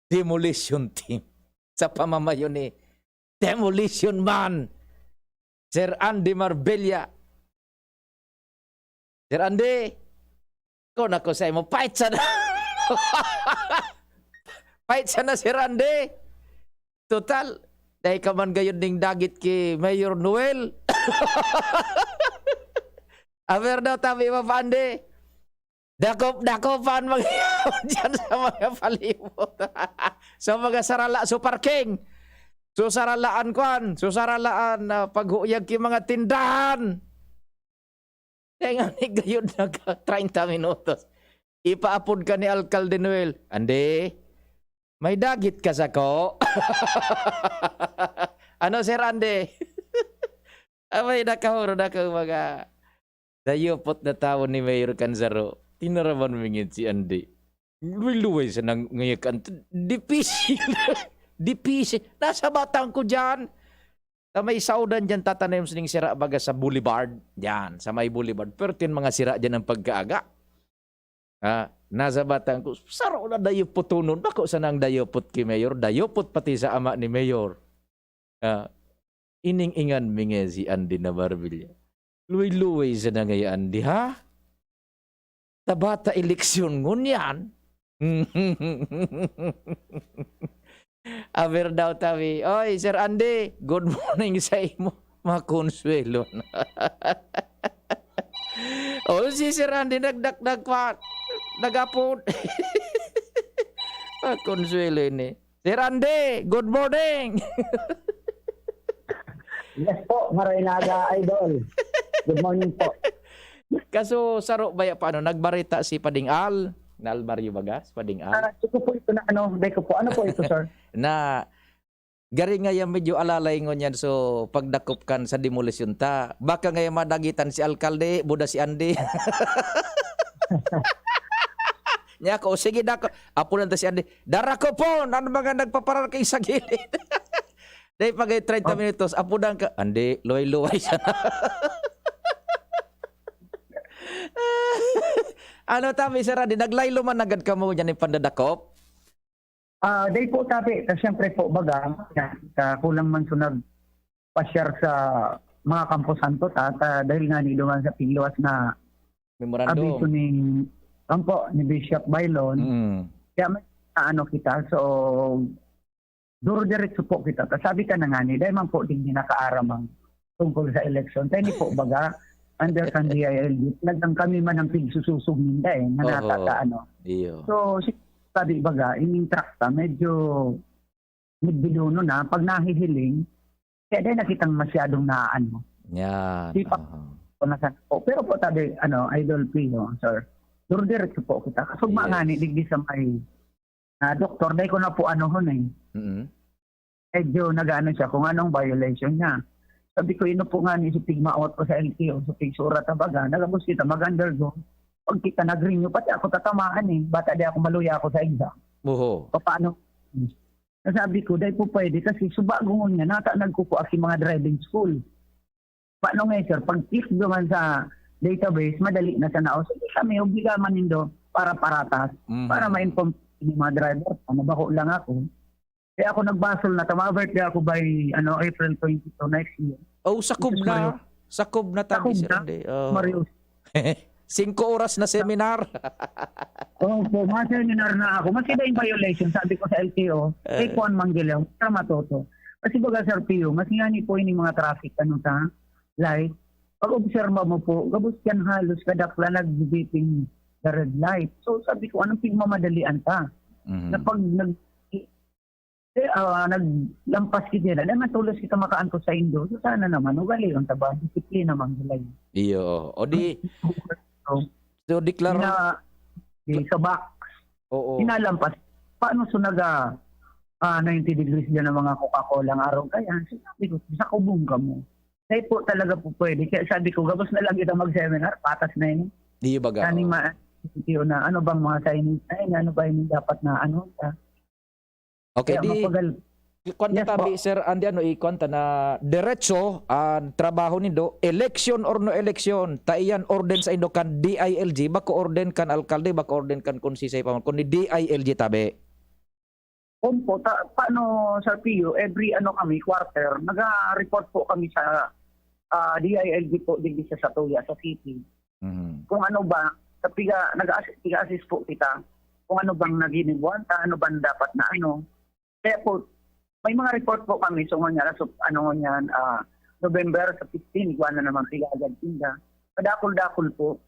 Demolition team. Sa pamamayo ni Demolition Man, Sir Andy Marbella. Sir Andy, kun ako sa imo, fight sana. Fight sana, Sir Andy. Total, dai ka man gayud ning dagit ki Mayor Noel. Aber daw, tabi mo, Pandi. Dakop-dakopan mag-ihaw dyan sa mga palibot. Sa mga sarala, so parking. So saralaan kwan, so saralaan na paghuyag ki mga tindahan. Kaya nga ni gayud nag treinta minutos. Ipaapod ka ni Alkalde Noel, "Andi, may dagit ka sako?" Ano, Sir Andy? Abay, nakahuro na kang mga dayupot na tawo ni Mayor Canzaro. Tinaraman mi ngin si Andy. Luway-luway sa nang ngayakan. Dipisil. Dipisil. Nasa batang ko dyan. Sa may saudan dyan, tatanim sining sira baga sa Boulevard. Dyan, sa may Boulevard. Pero tin mga sira dyan ang pagkaaga. Ah, nasa batang ko, saro na dayupot tonon. Bako sana ang dayupot ki Mayor. Dayupot pati sa ama ni Mayor. Ah, ining-ingan mi nga si Andy na Marbella. Luway-luway sa nangayaan di, ha? Tabata eleksyon ngunyan. Aber daw tabi, "Oy, Sir Andy, good morning sa imo." Makonsuelo na. Oh, si Sir Andy nagdakdak pa, nagapod. Makonsuelo ini. Sir Andy, good morning! Yes po, maray na aga, idol. Good morning po. Kaso saro baya pa, ano, nagbareta si Pading Al, Nal Mario baga, si Pading Al. Ah, ito po ito na, ano, dai ko po. Ano po ito, sir? Na, gari nga yan medyo alalay ngunyan, so, pagdakop kan sa demolisyon ta. Baka nga yan madagitan si alkalde, buda si Andy. Niya ako, "O, sige, dako." Apunan ta si Andy, "Dara ko po! Ano mga nagpapararking sa gilid?" Dahil pag treinta Oh. minutos, apunan ka, "Andy, luway-luway sana." Ano, tama, Sir Andy, naglaylo man agad ka mo dyan yung pandadakop? Ah, dai po, tabi. Ta, siyempre po, baga, ta, kulang man so nagpasyar sa mga kamposanto, ta, ta, dahil nga ni duman sa pigluwas na Memorandum. Abiso ni, ampo, ni Bishop Bailon. Mm. Kaya may, ano kita, so, duro-diretso po kita. Ta, sabi ka na nga ni, dahil man po, di nakaaram ang tungkol sa eleksyon. Kaya ni po, baga, under kan D I L G, talagang kami man ang pigsususog ninda eh, na Oho. natata-, ano. Iyo. So, si-, sabi, baga, ining trakta, medyo nagbiduno na. Pag nahihiling, kaya dahil nakitang masyadong naano. Yan. Di pa Aha. po nasa-, oh, pero po, tabi, ano, Idol Pino, sir, duro-diretso po kita. Kasugma Yes. nga ni, digdi sa may, ah, doktor, dahil ko na po anuhon eh. Mm-mm. Medyo nag-aano siya kung anong violation niya. Sabi ko, "Ino po nga ni si pigmaot ko sa L T O, sa pigsurat na baga, nagabos kita mag-undergo. Pag kita nag-renew, pati ako tatamaan eh. Bata di ako maluya ako sa exam." Oho. Paano? Sabi ko, "Dai po pwede kasi subago ngun nga, nata nagkukuha ki mga driving school." Paano nga, sir? Pag click naman sa database, madali na sa naos. Hindi kami, obliga man nindo para paratas, Mhm. para ma-inform yung mga driver. Ano ba ko lang ako? Kaya ako nagbasol na, tama, birthday ako by, ano, April twenty-two next year. Oh, sakob Jesus na. Mario. Sakob na tabi, Sakob Sir na? Andy. Oh. Mario. Singko oras na seminar. Opo, mga seminar na ako. Maski ba yung violation, sabi ko sa L T O, Eh. kay Juan Manggileo, sa matoto. Kasi baga, Sir Pio, mas ngani po yung mga traffic, ano, sa light. Pag-obserba mo po, gabos yan halos kadakla nagbibiting the red light. So, sabi ko, anong pigmamadalian ta? Mhm. Na pag nag-, eh, ah, naglampas kita na, na matulos kita makaantos sa Indo. So, sana naman, ugalion ta ba? Disiplina man gilay. Iyo. O di, So, so, deklar- Ina-, di, sa box. Oo. Inalampas. Paano so naga, ah, ninety degrees dyan ang mga Coca-Cola ng araw kaya? Sabi ko, sa kubong ka mo. Kaya po talaga po pwede. Kaya sabi ko, gabos na lang kita mag-seminar, patas na yun. Di ba ga, Kani oo. ma-, yun na, ano bang mga signage na yun? Ano ba yung dapat na ano? Sa Okay, Kaya di, mapagal-, kwan ta yes tabi, po. Sir Andy, ano, ikwan ta na derecho ang trabaho nindo, election or no election, ta iyan orden sa indo kan D I L G, bako orden kan alkalde, bako orden kan konsehal pa man, kundi D I L G tabi. Opo, ta-, paano, Sir Pio, every ano kami, quarter, naga-report po kami sa, ah, D I L G po, digdi sa Satuya, sa city. Mhm. Kung ano ba, sa piga-, nag-a-, piga-assist po kita, kung ano bang naginibuan ta, ano bang dapat na ano. Kaya po, may mga report po kami, so, ngunyan, as of, ano, ngunyan, ah, November sa fifteen, igwa na naman piga-agad tinda. Kadakul-dakul po.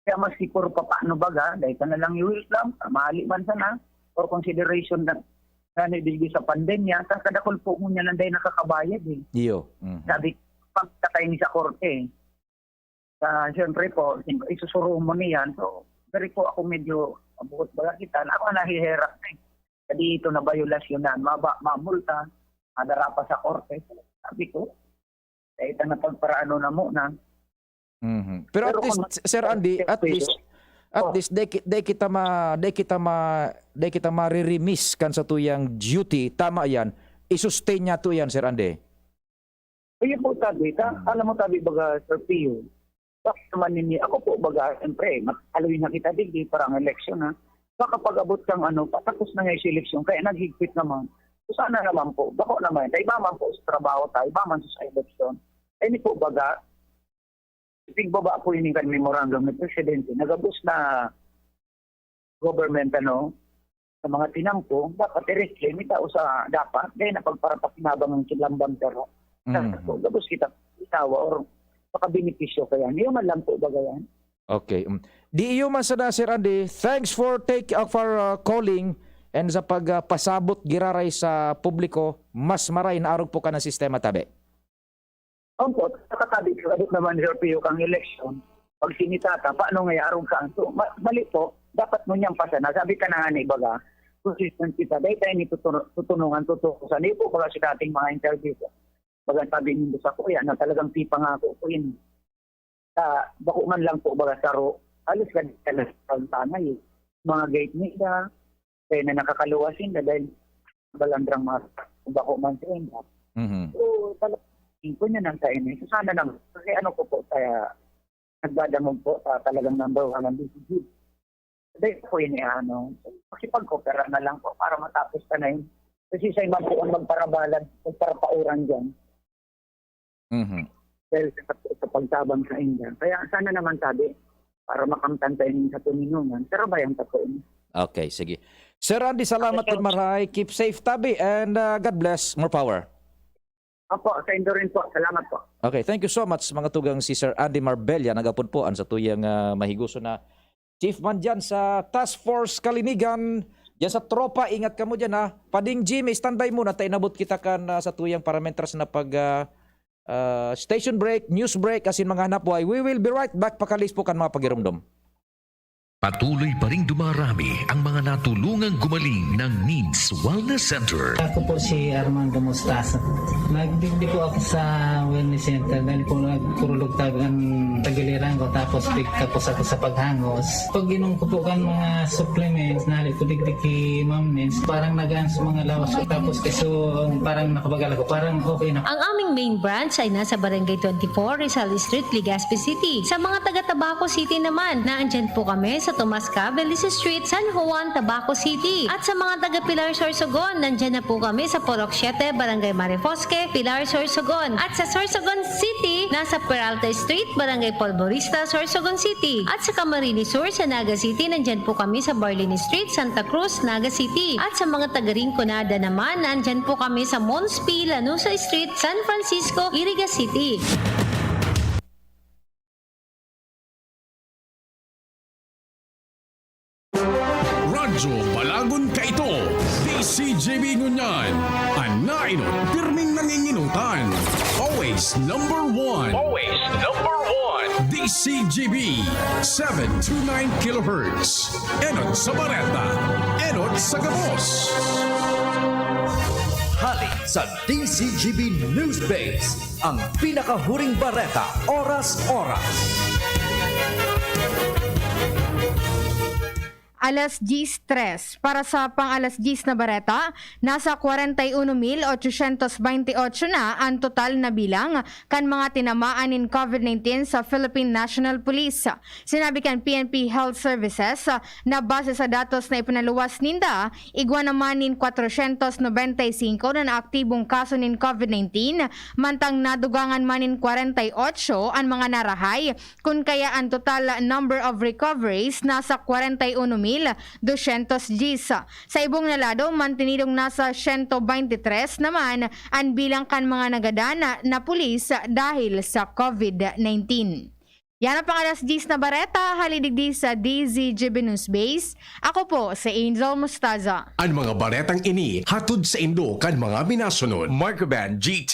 Kaya maski puro papaano baga, dahil ka na lang i-welcome, ah, mahali man sana, for consideration na, na nibigay sa pandemya, sa kadakul po ngunyan ang dahil nakakabayad eh. Iyo. Mhm. Sabi, pagkatay ni sa korte eh. Sa, siyempre po, isusuro mo niyan. So, very po ako medyo, buot baga kita, na ako nahihirap na eh. Kasi ito na violasyon na, maba-, mamulta, madara pa sa korte. Sabi ko, "Kahit na pagparaano na muna." Mhm. Pero at Pero least, kung Sir Andy, at least, at Oh. least, di ki-, di kita ma-, di kita ma-, di kita mariremiss kan satuyang duty. Tama yan. I-sustain niya to yan, Sir Andy. Ayun po, tabi. Ta-, Hmm. alam mo, tabi, baga, Sir Pio, bakit naman nini-, ako po, baga, siyempre, mat-, haluin na kita, digdi, parang election, ha? Baka pag-abot kang ano, patapos na nga yung election, kaya naghigpit naman. So, sana naman po, bako naman, ta iba man po sa trabaho ta, iba man sa election. Ini po, baga, tigbaba po ini kan memorandum ni Presidente, nagabos na government, ano, sa mga tinampo, dapat i-reclaim, itao sa dapat, dahil na pagparapakinabang ang kilambang pero, Mhm. sa po, gabos kita, itawa, or makabenepisyo kaya. Niyo man lang po, baga yan. Okay, um, di iyo man sana, Sir Andy, thanks for take, uh, for, uh, calling and sa pag, uh, pasabot giraray sa publiko, mas maray na arog po ka ng sistema, tabi. Opo, nakatabi ko, abot naman, Sir Pio, kang eleksyon, pag sinitata, paano nga arog ka? So, ma-, mali po, dapat mo niyang pasana. Sabi ka na nga ni baga, consistent kita. Dahil tayo ni tutu-, tutunungan, tutukusan. Di po baga sa dating mga interview ko. Baga sabi nindo sa kuya na talagang pipangako ko yun. Sa, bako man lang po baga saro, halos ka talaga sa tangay eh. Mga gate nila, kaya na nakakaluwas yun na dahil balandrang mga bako man sa inyo. Mhm. So, talagang ko niya ng kainin. So, sana naman, kasi ano ko po, kaya nagdadangog po sa talagang number one ang D C G. Dahil po yun, eh, ano, makipag-coopera na lang po para matapos ka na yun. Kasi siya man po ang magparabalan, magparapauran dyan. Mhm. Dahil sa, sa pagtabang sa inyo. Kaya sana naman sabi, para makamtan tayo sa tuminungan, pero bayang ta po yun. Okay, sige. Sir Andy, salamat Okay, po, sir. Maray. Keep safe, tabi, and, uh, God bless. More power. Opo, sa inyo rin po. Salamat po. Okay, thank you so much, mga tugang, si Sir Andy Marbella, nagapod po an satuyang, ah, mahiguso na chief man dyan sa Task Force Kalinigan, dyan sa tropa, ingat kamo dyan, ha. Pading Jimmy, standby muna, ta inabot kita kan, ah, satuyang parameters na pag, ah, ah, station break, news break, asin mga hanapbuhay. We will be right back, pakalis po kan mga pagirumdom. Patuloy pa ring dumarami ang mga natulungang gumaling ng Needs Wellness Center. Ako po si Armando Mostaza. Nagdigdi po ako sa wellness center dahil po nagkurulog tabi ang tagiliran ko, tapos pigtapos ako sa paghangos. Pag inom ko po kan mga supplements, nali po digdi ki Ma'am Nens, parang nagaan sa mga lawas ko, tapos kaso parang nakabagal ako, parang okay na. Ang aming main branch ay nasa Barangay twenty-four, Rizal Street, Legazpi City. Sa mga taga Tabaco City naman, naandyan po kami sa sa Tomas Cabeles Street, San Juan, Tabaco City. At sa mga taga Pilar, Sorsogon, nandyan na po kami sa Purok siete, Barangay Marifosque, Pilar, Sorsogon. At sa Sorsogon City, nasa Peralta Street, Barangay Polvorista, Sorsogon City. At sa Camarines Sur, sa Naga City, nandyan po kami sa Barlini Street, Santa Cruz, Naga City. At sa mga taga Rinconada naman, nandyan po kami sa Mons P. Lanuza Street, San Francisco, Iriga City. Radyo Balagon Kaito, D C G B ngunyan, an nainot pirming nanginginotan. Always number one. Always number one. D C G B, seven two nine kilohertz. Enot sa bareta, enot sa gabos. Hali sa D C G B News Base, ang pinakahuring bareta, oras-oras. Alas dyes tres. Para sa pang-alas dyes na bareta, nasa kwarenta y uno mil ochocientos baynte otso na an total na bilang kan mga tinamaan nin COVID nineteen sa Philippine National Police. Sinabi kan P N P Health Services na base sa datos na ipinaluwas ninda, igwa naman nin kwatrosyentos nobenta y singko na naaktibong kaso nin COVID nineteen, mantang nadugangan man nin kwarenta y otso an mga narahay, kun kaya an total number of recoveries nasa kwarenta y uno mil dosyentos dyes. Sa ibong na lado, mantinidong nasa siyento baynte tres naman an bilang kan mga nagadan na pulis dahil sa COVID nineteen. Yan ang pang-alas dyes na bareta, hali digdi sa D Z G B News Base. Ako po si Angel Mostaza. An mga baretang ini hatod saindo kan mga minasunod. Microban G T.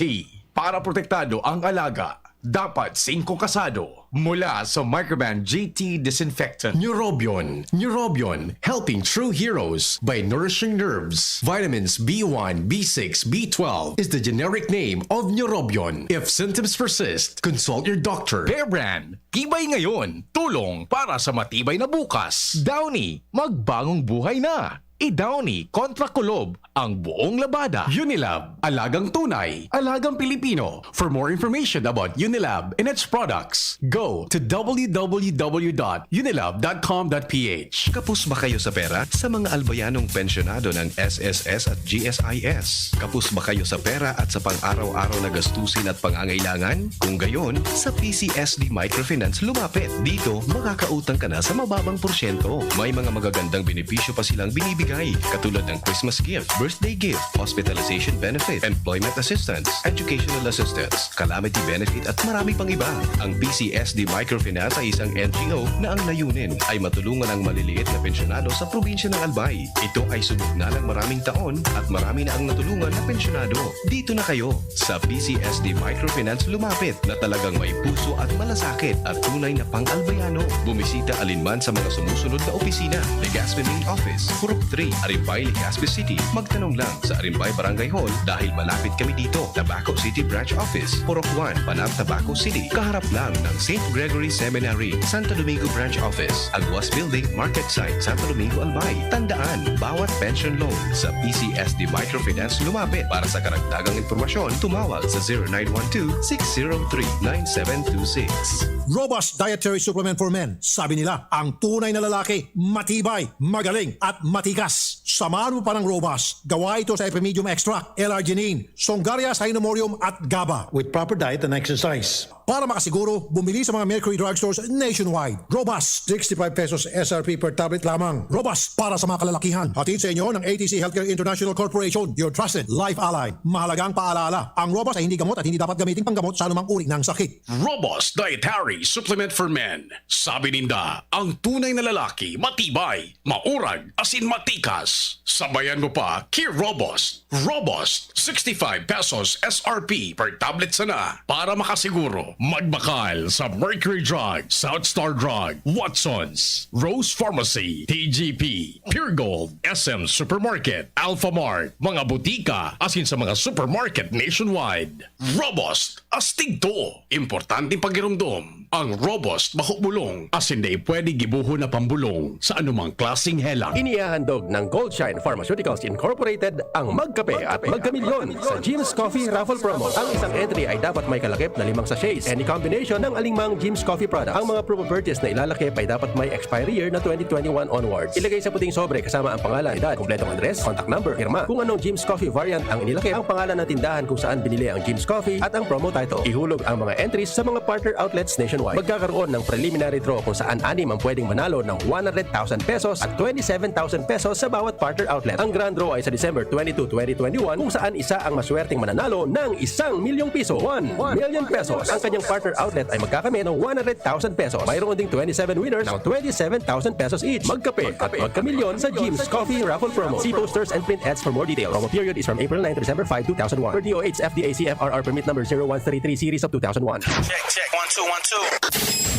Para protektado ang alaga, dapat singko kasado. Mula sa Microban G T Disinfectant. Neurobion. Neurobion, helping true heroes by nourishing nerves. Vitamins B one, B six, B twelve is the generic name of Neurobion. If symptoms persist, consult your doctor. Bear Brand, tibay ngayon, tulong para sa matibay na bukas. Downy, magbagong buhay na. I-Downy kontra kulob ang buong labada. Unilab, alagang tunay, alagang Pilipino. For more information about Unilab and its products, go to w w w dot unilab dot com dot p h. Kapos ba kayo sa pera? Sa mga albayanong pensyonado ng S S S at G S I S? Kapos ba kayo sa pera at sa pang-araw-araw na gastusin at pangangailangan? Kung gayon, sa P C S D Microfinance lumapit. Dito, makakautang ka na sa mababang porsyento. May mga magagandang benepisyo pa silang binibigay, katulad ng Christmas gift, birthday gift, hospitalization benefit, employment assistance, educational assistance, calamity benefit at marami pang iba. Ang P C S D Microfinance ay isang N G O na ang layunin ay matulungan ang maliliit na pensyonado sa probinsya ng Albay. Ito ay subok na ng maraming taon at marami na ang natulungan na pensyonado. Dito na kayo! Sa P C S D Microfinance lumapit na talagang may puso at malasakit at tunay na pang-Albayano. Bumisita alinman sa mga sumusunod na opisina: Legazpi Main Office, Purok three, Arimbay, Legazpi City. Magtanong lang sa Arimbay Barangay Hall dahil malapit kami dito. Tabaco City Branch Office, Purok one, Panab, Tabaco City. Kaharap lang ng Saint Gregory Seminary, Santo Domingo Branch Office, Aguas Building, Market Site, Santo Domingo, Albay. Tandaan, bawat pension loan sa P C S D Microfinance lumapit. Para sa karagdagang impormasyon, tumawag sa zero nine one two, six zero three, nine seven two six. Robust Dietary Supplement for Men. Sabi nila, ang tunay na lalaki, matibay, magaling, at matikas. Samahan mo pa ng Robust. Gawa ito sa Epimedium Extract, L-arginine, Songaria, Cynomorium, at GABA. With proper diet and exercise. Para makasiguro, bumili sa mga Mercury Drugstores nationwide. Robust, sixty-five pesos S R P per tablet lamang. Robust para sa mga kalalakihan. Hatid sa inyo ng A T C Healthcare International Corporation, your trusted life ally. Mahalagang paalala, ang Robust ay hindi gamot at hindi dapat gamitin panggamot sa anumang uri ng sakit. Robust Dietary Supplement for Men. Sabi ninda, ang tunay na lalaki, matibay, maurag, asin matikas. Sabayan mo pa, ki Robust. Robust, sixty-five pesos S R P per tablet sana. Para makasiguro, magbakal sa Mercury Drug, South Star Drug, Watsons, Rose Pharmacy, T G P, Pure Gold, S M Supermarket, Alphamart, mga butika, asin sa mga supermarket nationwide. Robust, astig to. Importanteng pagiromdom. Ang Robust, mahuhulong, asin dai pwede gibohon na pambulong sa anumang klaseng helang. Inihahandog ng Goldshine Pharmaceuticals Incorporated ang Magkape at Magkamilyon sa Jim's Coffee Raffle Promo. Ang isang entry ay dapat may kalakip na limang sachets, any combination ng alingmang Jim's Coffee product. Ang mga promo purchase na ilalakip ay dapat may expiry year na twenty twenty-one onwards. Ilagay sa puting sobre kasama ang pangalan, edad, kompletong address, contact number, pirma. Kung anong Jim's Coffee variant ang inilakip, ang pangalan ng tindahan kung saan binili ang Jim's Coffee at ang promo title. Ihulog ang mga entries sa mga partner outlets nationwide. Magkakaroon ng preliminary draw kung saan anim ang pwedeng manalo ng one hundred thousand pesos at twenty-seven thousand pesos sa bawat partner outlet. Ang grand draw ay sa December twenty-two, twenty twenty-one, kung saan isa ang maswerteng mananalo ng isang milyong piso, one million pesos. Ang kanyang partner outlet ay magkakamit ng one hundred thousand pesos. Mayroon ding twenty-seven winners ng twenty-seven thousand pesos each. Magkape at magkamilyon sa Jim's Coffee Raffle Promo. See posters and print ads for more details. Promo period is from April nine to December five, two thousand one. Per D O H F D A C F R R permit number zero one three three series of two thousand one. Check, check. One, two, one, two.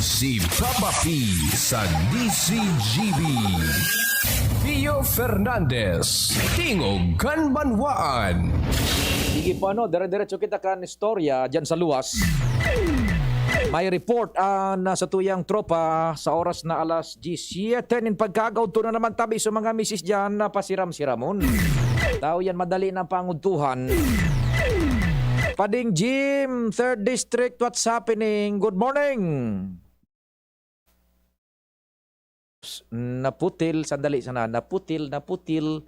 Si Papa P sa D C G B. Pio Fernandez, Tingog kan Banwaan. Sige po, ano, dire-diretso kita kan istorya dyan sa luwas. May report ang, ah, satuyang tropa sa oras na alas diyes siyete nin pagkagaw. Ito na naman tabi sa mga misis dyan na pasiram-siramon. Tao yan, madali na ang pangudtuhan. Pading Jim, third District, what's happening? Good morning. Naputil, sandali sana. Naputil, naputil.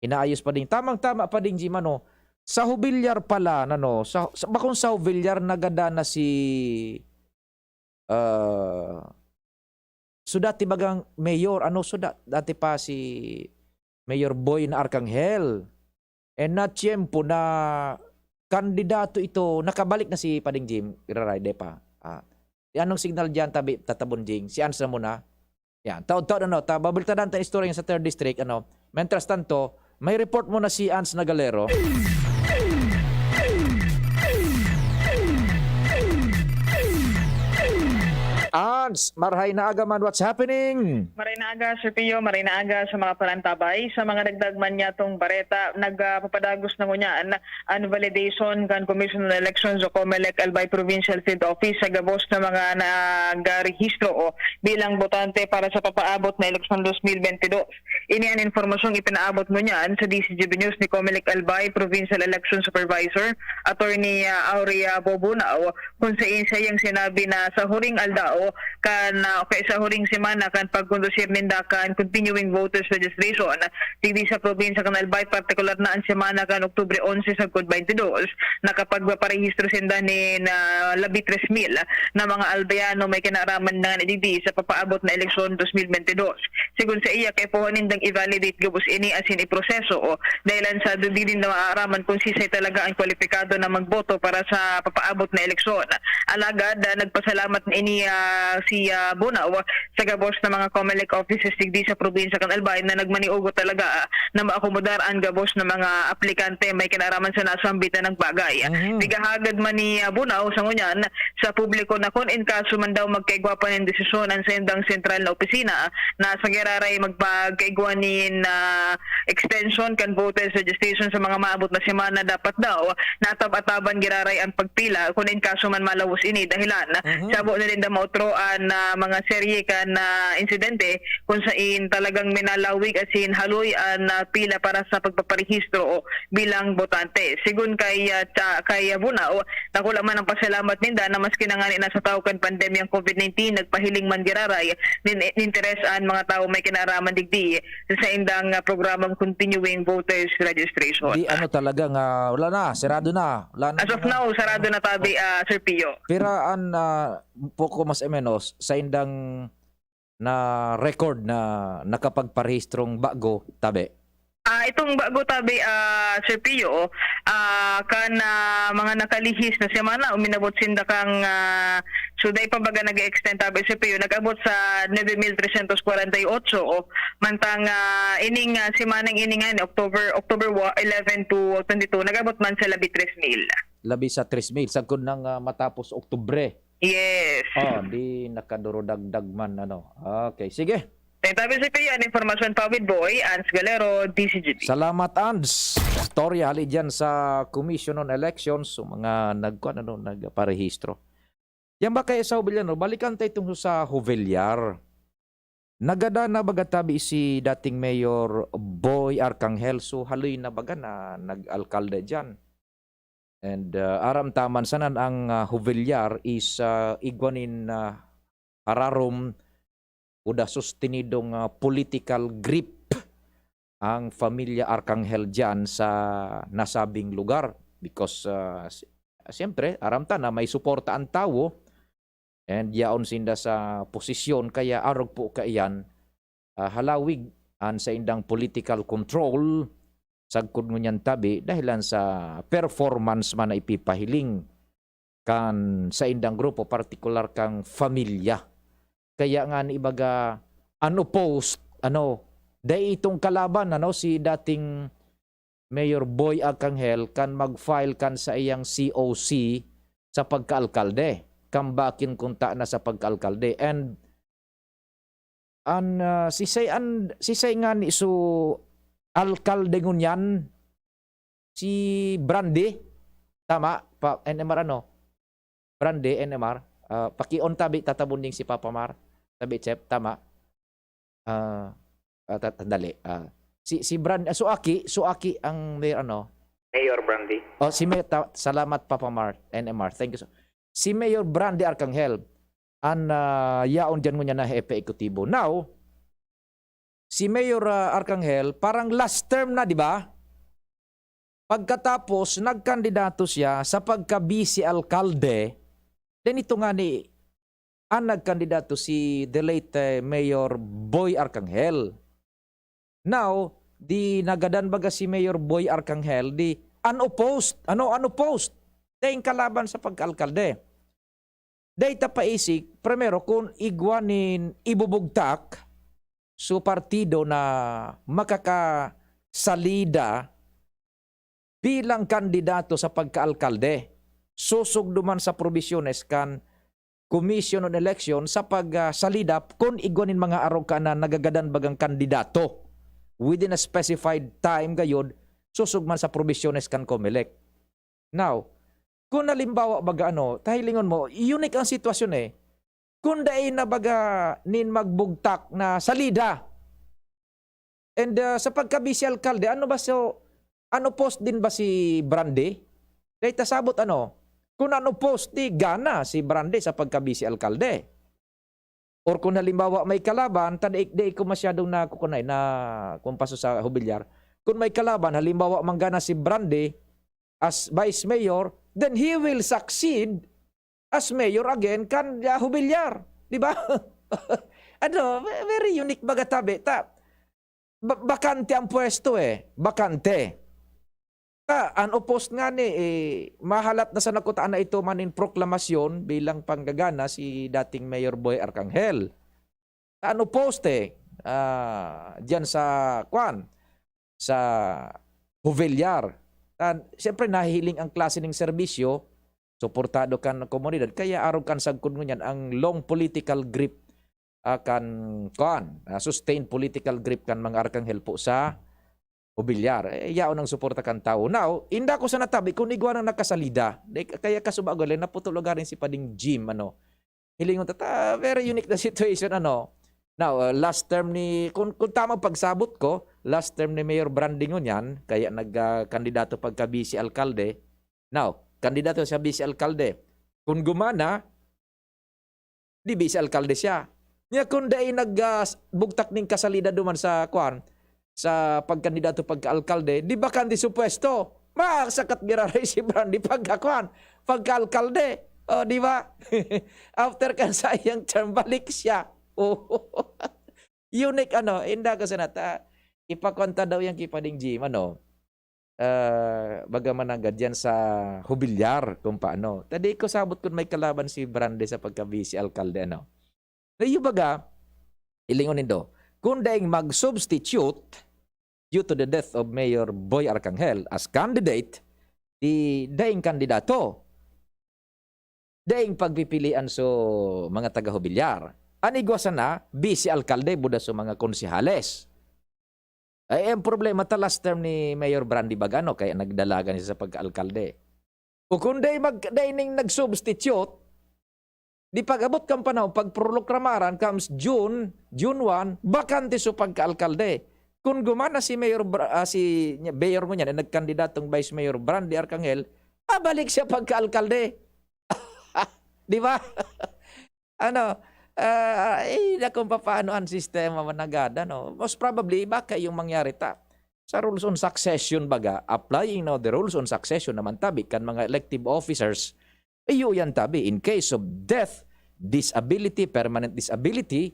Inaayos pa din. Tamang-tama pa din, Jim, ano. Sa Jubilar pala, ano, sa, sa, bakong sa Jubilar nagada na si, ah, so dati bagang mayor, ano, so da-, dati pa si Mayor Boy na Arcangel. Eh, na tiyempo na kandidato ito, nakabalik na si Pading Jim, iraray, di pa. Ah, anong signal diyan, tabi, tatabon, Jing? Si Ans na muna. Yan, taod-taod, ano, ta-, babalitaan ta istorya sa third District, ano. Mientras tanto, may report muna si Ans Nagalero. Ans, marhay na aga man, what's happening? Maray na aga, Sir Pio, maray na aga sa mga parantabay. Sa mga dagdag man niyatong bareta, nagpapadagos na ngunyan an validation kan Commission on Elections o COMELEC Albay Provincial Field Office sa gabos na mga nagarehistro o bilang botante para sa papaabot na eleksyon dos mil bentidós. Ini an impormasyong ipinaabot ngunyan sa D C G B News ni COMELEC Albay Provincial Election Supervisor, Attorney, ah, Aurea Bobunao, kung sain siyang sinabi na sa huring aldaw kan, ah, okay, sa huring semana kan pagkondusir ninda kan continuing voters registration, digdi sa probinsya kan Albay, partikular na an semana kan Oktubre onse sagkod baynte dos, nakapagparehistro sinda nin, ah, labi tres mil na mga Albayano may kinaraman na digdi sa papaabot na eleksyon dos mil bentidós. Sigon sa iya, kaipuhan nindang i-validate gabos ini asin iproseso, o, dahilan sa dili na maaaraman kung sisay talaga ang kwalipikado na magboto para sa papaabot na eleksyon. Alagad, ah, nagpasalamat na ini, ah, si, ah, Bonao sa gabos na mga COMELEC offices digdi sa probinsya kan Albay na nagmaniugot talaga, ah, na maakomodar an gabos na mga aplikante may kinaraman sa nasambit na nagbagay. Mhm. Igahagad man ni, ah, Bonao sa ngunyan sa publiko na kun in kaso man daw magkaigwa pa nin desisyon an saindang sentral na opisina na sa giraray magpagkaigwa nin, ah, extension kan voters registration sa mga maabot na semana, dapat daw natab-ataban giraray ang pagpila kun in kaso man malawos ini, dahilan Mhm. sabo na nin maotro an, ah, mga serye kan, ah, insidente kun sain talagang minalawig asin haloy an, ah, pila para sa pagpaparehistro bilang botante. Sigon kay, ah, Cha-, kay, ah, Bunao, dakula man ang pasalamat ninda na maski na ngani nasa tahaw kan pandemyang COVID nineteen, nagpahiling man giraray nin, nin interes an mga tawo may kinaraman digdi sa saindang, ah, programang continuing voters registration. Di ano talaga nga, wala na, sirado na. Wala na As of mga now, sarado na tabi, ah, Sir Pio. Pero an, ah, poko mas o menos, saindang na record na nakapagparehistrong bago, tabi? Ah, itong bago tabi, ah, Sir Pio, ah, kan, ah, mga nakalihis na semana, uminabot sinda kang, ah, so dai pa baga nag-extend tabi, Sir Pio, nag-abot sa nuebe mil tresyentos kwarenta y otso, o, mantang, ah, ining, ah, semanang ini nga, ni October, October wa-, eleven to twenty-two, nag-abot man sa labi tres mil. Labi sa tres mil, sagkod nang, ah, matapos Oktubre. Yes. Oh, di nakadurudagdag man, ano. Okay, sige. Tayo tabi si Pia, an impormasyon pa with Boy, Ans Galero, D C G B. Salamat, Ans. Istorya hali dyan sa Commission on Elections, so mga nagkuan, ano, nagparehistro. Yan ba kaya sa Jovellar, no? Balikan tayo itong sa Jovellar. Nagadan na baga tabi si dating Mayor Boy Arcangel, so haloy na baga na nag-alkalde dyan. And uh, aram taman sanan ang uh, Jovellar is uh, igwa nin uh, hararom o da sustinidong uh, political grip ang familya Arcangel dyan sa nasabing lugar. Because uh, si- siyempre, aram ta na may suporta ang tawo and yaon sinda sa posisyon kaya arog po kaiyan uh, halawig an saindang political control sagkod ngunyan tabi dahilan sa performance man na ipipahiling kan saindang grupo, partikular kang familya. Kaya nga ni ibaga unopposed, ano, dai itong kalaban, ano, si dating Mayor Boy Arcangel kan mag-file kan sa iyang C O C sa pagkaalkalde. Kambakin kunta na sa pagkaalkalde. And an uh, sisay an sisay nga ni so alkalde ngunyan si Brandy, tama pa N M R, ano? Brandy, N M R. Uh, paki-on tabi tatabon ding si Papa Mar. Tabi, Chef, tama. Uh, uh, dali. Uh, si si Brand uh, Suaki, Suaki ang mayor, ano? Mayor Brandy. Oh, si Mayor, ta- salamat, Papa Mar, N M R. Thank you so. Si Mayor Brandy Arcangel an uh, yaon diyan ngunyan na hepe ekutibo. Now, si Mayor uh, Arcangel parang last term na, di ba? Pagkatapos nagkandidato siya sa pagka-vice alkalde, then ito nga ni ang nagkandidato si the late uh, Mayor Boy Arcangel. Now, di nagadan baga si Mayor Boy Arcangel, di unopposed. Ano, unopposed? Daing kalaban sa pagkaalkalde. Dai ta paisig, primero, kun igwa nin ibubugtak so partido na makakasalida bilang kandidato sa pagkaalkalde, sosog duman sa probisyones kan Commission on Election sa pagsalida kun igwa nin mga arog ka na nagagadan bagang kandidato within a specified time gayod sosog man sa probisyones kan Comelec. Now, kun halimbawa baga ano, tahilingon mo, unique ang sitwasyon eh. Kun dai na baga nin magbugtak na salida. And uh, sa pagka-vice alkalde, ano ba so, ano post din ba si Brandy? Dahil tasabot ano, kung ano post di gana si Brandy sa pagka-vice alkalde. Or kung halimbawa may kalaban, ta di, di ko masyadong nakukunay na kumpaso sa Hubilyar. Kung may kalaban, halimbawa manggana si Brandy as vice mayor, then he will succeed as mayor again kan uh, Hubilyar. Di ba? ano, very unique baga tabi. Ta, bakante ang pwesto eh. Bakante. Ta, an opposed nga ni, eh, mahalat na sa nakutaan na ito man in proklamasyon bilang panggagana si dating Mayor Boy Arcangel. Ta, an opposed eh, uh, dyan sa, kwan, sa Huvellar. Ta, siyempre, nahihiling ang klase ng serbisyo, suportado kan komunidad, kaya arog kan sagkod ngunyan ang long political grip uh, kan kuan, uh, sustained political grip kan mga Arcangel po sa Mobiliar. Eh, yaon ang suporta kan tao. Now, inda ko sa natabi kung igwa nang nakasalida. Kaya kasuba ko, naputol agarin si Pading Jim, ano. Hilingon ta, very unique na situation, ano. Now, uh, last term ni, kung, kung tamang pagsabot ko, last term ni Mayor Branding yan, kaya nagkandidato uh, pagka-vice alkalde. Now, kandidato sa vice alkalde. Kung gumana, di vice alkalde siya. Niya kung dai nagbugtak uh, ning kasalida duman sa kwan, sa pagkandidato pagka-alkalde, di bakante su pwesto. Masakat giraray si Brandy pagka kwan, pagka-alkalde. O, di ba? After kan sayang term, balik siya. Oh. Unique, ano, inda ko sa nata. Ipakwanta daw yan kay Pading Jim, ano. Uh, baga mananggad yan sa hubilyar kung paano. Tadi ko sabot kung may kalaban si Brande sa pagka-vice alkalde, ano. Iyo baga, ilingon nindo, kung daing mag-substitute due to the death of Mayor Boy Arcangel as candidate, di daing kandidato. Daing pagpipilian so mga taga-hubilyar. An igwa sana, vice alkalde, buda sa mga konsehales. Ay, ang problema ta, last term ni Mayor Brandy Bagano, kaya nagdalagan siya sa pagka-alkalde. O kung dai mag-, dai ning nag-substitute, di pag-abot kan panahon, pagproloklamaran comes June, June one, bakante so pagka-alkalde. Kung gumana si Mayor Bra-, ah, si Mayor ngunyan, na nagkandidatong Vice Mayor Brandy Arcangel, babalik siya pagka-alkalde. Di ba? Ano, ah, eh, na kung papaano ang sistema managad, ano? Most probably, baka yung mangyari ta, sa rules on succession baga, applying now the rules on succession naman tabi kan mga elective officers, iyo yan tabi, in case of death, disability, permanent disability,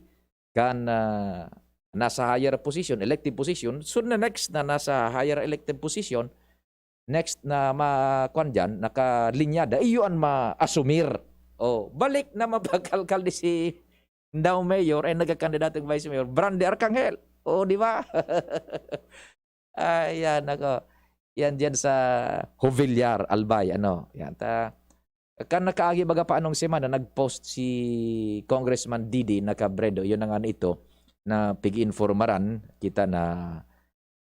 kan, ah, nasa higher position, elective position, so the next na nasa higher elective position, next na ma-, kwan dyan, nakalinyada, iyo an ma-asumir. O, balik na mapag-alkalde si daw mayor, eh, nagkakandidatong vice mayor, Brandy Arcangel. O, di ba? Ayan, ako. Yan dyan sa Jovellar, Albay, ano. Yan, ta-, kan nakaagi baga pa anong semana, nag-post si Congressman Didi Nacabredo, yun na nga ito, na pig-informaran kita na,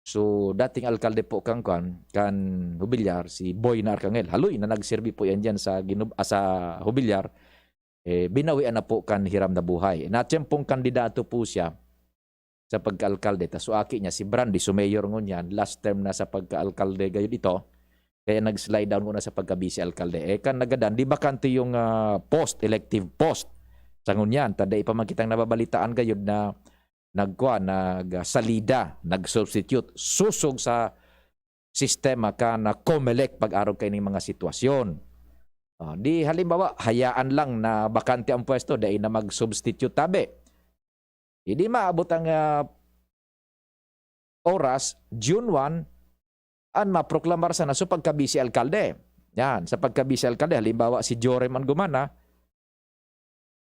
so, dating alkalde po kan, kan, kan Jovellar, si Boy na Arcangel. Haloy na nagserbi po yan dyan sa Ginub-, ah, sa Jovellar, eh, binawian na po kan hiram na buhay. Natsempong kandidato po siya sa pagka-alkalde. Ta so aki niya, si Brandy, so mayor ngunyan, last term na sa pagka-alkalde gayud ito, kaya nag-slide down muna sa pagka-vice alkalde. Eh, kan nagadan, di bakante yung, ah, post, elective post. Sa ngunyan, ta dai pa man kitang nababalitaan gayud na nagkwa, nagsalida, nag-substitute, susog sa sistema kan COMELEC pag-arog kaining mga sitwasyon. Ah, di halimbawa, hayaan lang na bakante ang pwesto, dai na mag-substitute tabi. Di maabot ang, ah, oras, June one, an maproklamar sana so pagka-vice alkalde. Yan, sa pagka-vice alkalde, halimbawa, si Jory man gumana,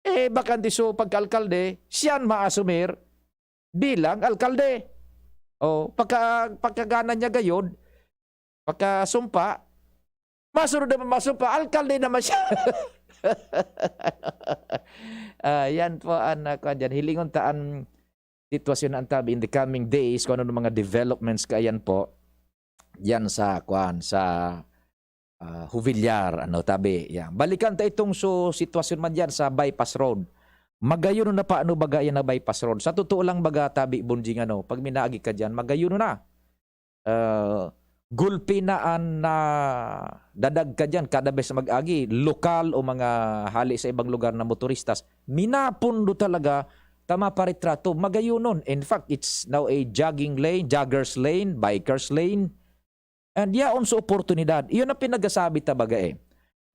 eh, bakante so pagka-alkalde, siya an maasumir bilang alkalde. O, pagka-, pagkagana niya gayod, pagkasumpa, masunod naman masumpa, alkalde naman siya. Ah, yan po an, ah, kwan dyan. Hilingon ta an sitwasyon na an tabi in the coming days, kung ano mga developments kaiyan po, yan sa, kwan, sa, ah, Jovellar, ano, tabi, yan. Balikan ta itong so, sitwasyon man dyan sa bypass road. Magayon na pa, ano, baga yan na bypass road. Sa totoo lang, baga, tabi, Bunjing, ano, pag minaagi ka dyan, magayon na. Ah, gulpi na an nadadag ka diyan kada bes mag-agi, lokal o mga hali sa ibang lugar na motoristas, minapondo talaga ta maparitrato, magayonon. In fact, it's now a jogging lane, joggers lane, bikers lane. And yaon sa oportunidad. Iyon ang pinagasabi ta baga eh,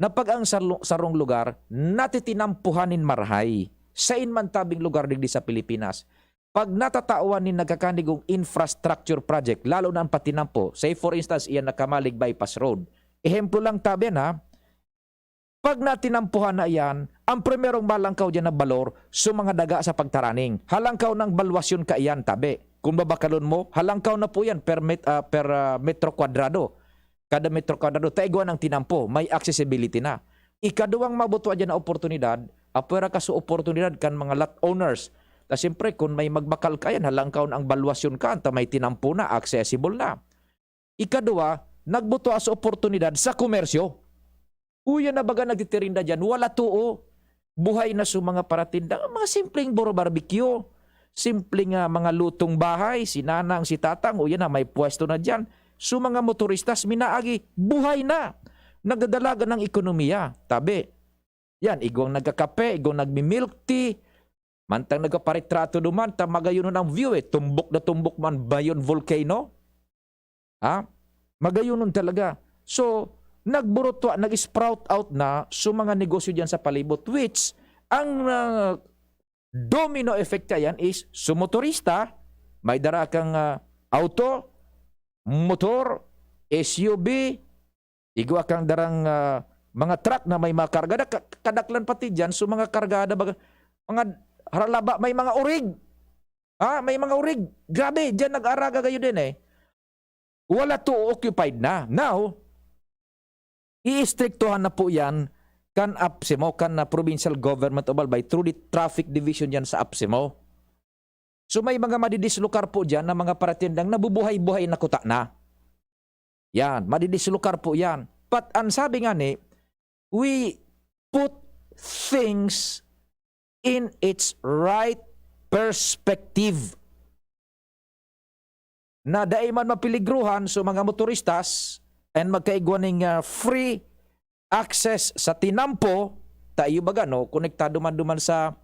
na pag ang sarlo-, sarong lugar natitinampuhan nin marahay, sain man tabing lugar digdi sa Pilipinas, pag natatawan nin nagkakanigong infrastructure project, lalo na ang patinampo, say for instance, iyan na Camalig Bypass Road. Ehemplo lang tabi yan, ha. Pag natinampuhan na iyan, ang primerong malangkaw diyan na balor, so mga daga sa pagtaraning. Halangkaw ng balwasyon kaiyan, tabi. Kung babakalon mo, halangkaw na po yan per met-, ah, per, ah, metro kwadrado. Kada metro kwadrado, ta igwa nang tinampo, may accessibility na. Ikaduwang mabutua diyan na oportunidad, apwera ka sa oportunidad kan mga lot owners. Ta siyempre, kun may magbakal ka yan, halangkaw na ang balwasyon ka, ta may tinampo na, accessible na. Ikaduwa, nagbutua sa oportunidad sa komersyo. Uya na baga nagtitirinda diyan, wala too. Buhay na sa mga paratinda, mga simpleng buro barbecue, simpleng, ah, mga lutong bahay, si nanang, si tatang, uya na may pwesto na diyan. So, mga motoristas, minaagi, buhay na. Nagdadalagan ng ekonomiya, tabi. Yan, igwang nagkakape, igwang nagmi-milk tea, mantang nagpaparitrato duman, ta magayonon ang view eh. Tumbok na tumbok man, Bayon Volcano. Ha? Magayonon talaga. So, nagburutwa, nag-sprout out na so mga negosyo diyan sa palibot, which, ang, ah, domino effect kaiyan is, so motorista, may dara kang, ah, auto, motor, S U V, igwa kang darang, ah, mga truck na may mga karga, da-, ka-, kadaklan pati diyan, so mga kargada, baga, mga haralaba, may mga orig. Ha? May mga orig. Grabe, diyan nag-araga kayo din eh. Wala to, occupied na. Now, iistriktuhan na po yan kan APSEMO, kan, ah, Provincial Government of Albay, through the Traffic Division diyan sa APSEMO. So, may mga madidislokar po diyan na mga paratindang nabubuhay-buhay na kuta na. Yan, madidislokar po yan. But ang sabi nga ni, we put things in its right perspective. Na dai man mapeligruhan sa mga motoristas and magkaigwa ning, ah, free access sa tinampo, ta iyo baga, no, konektado man duman sa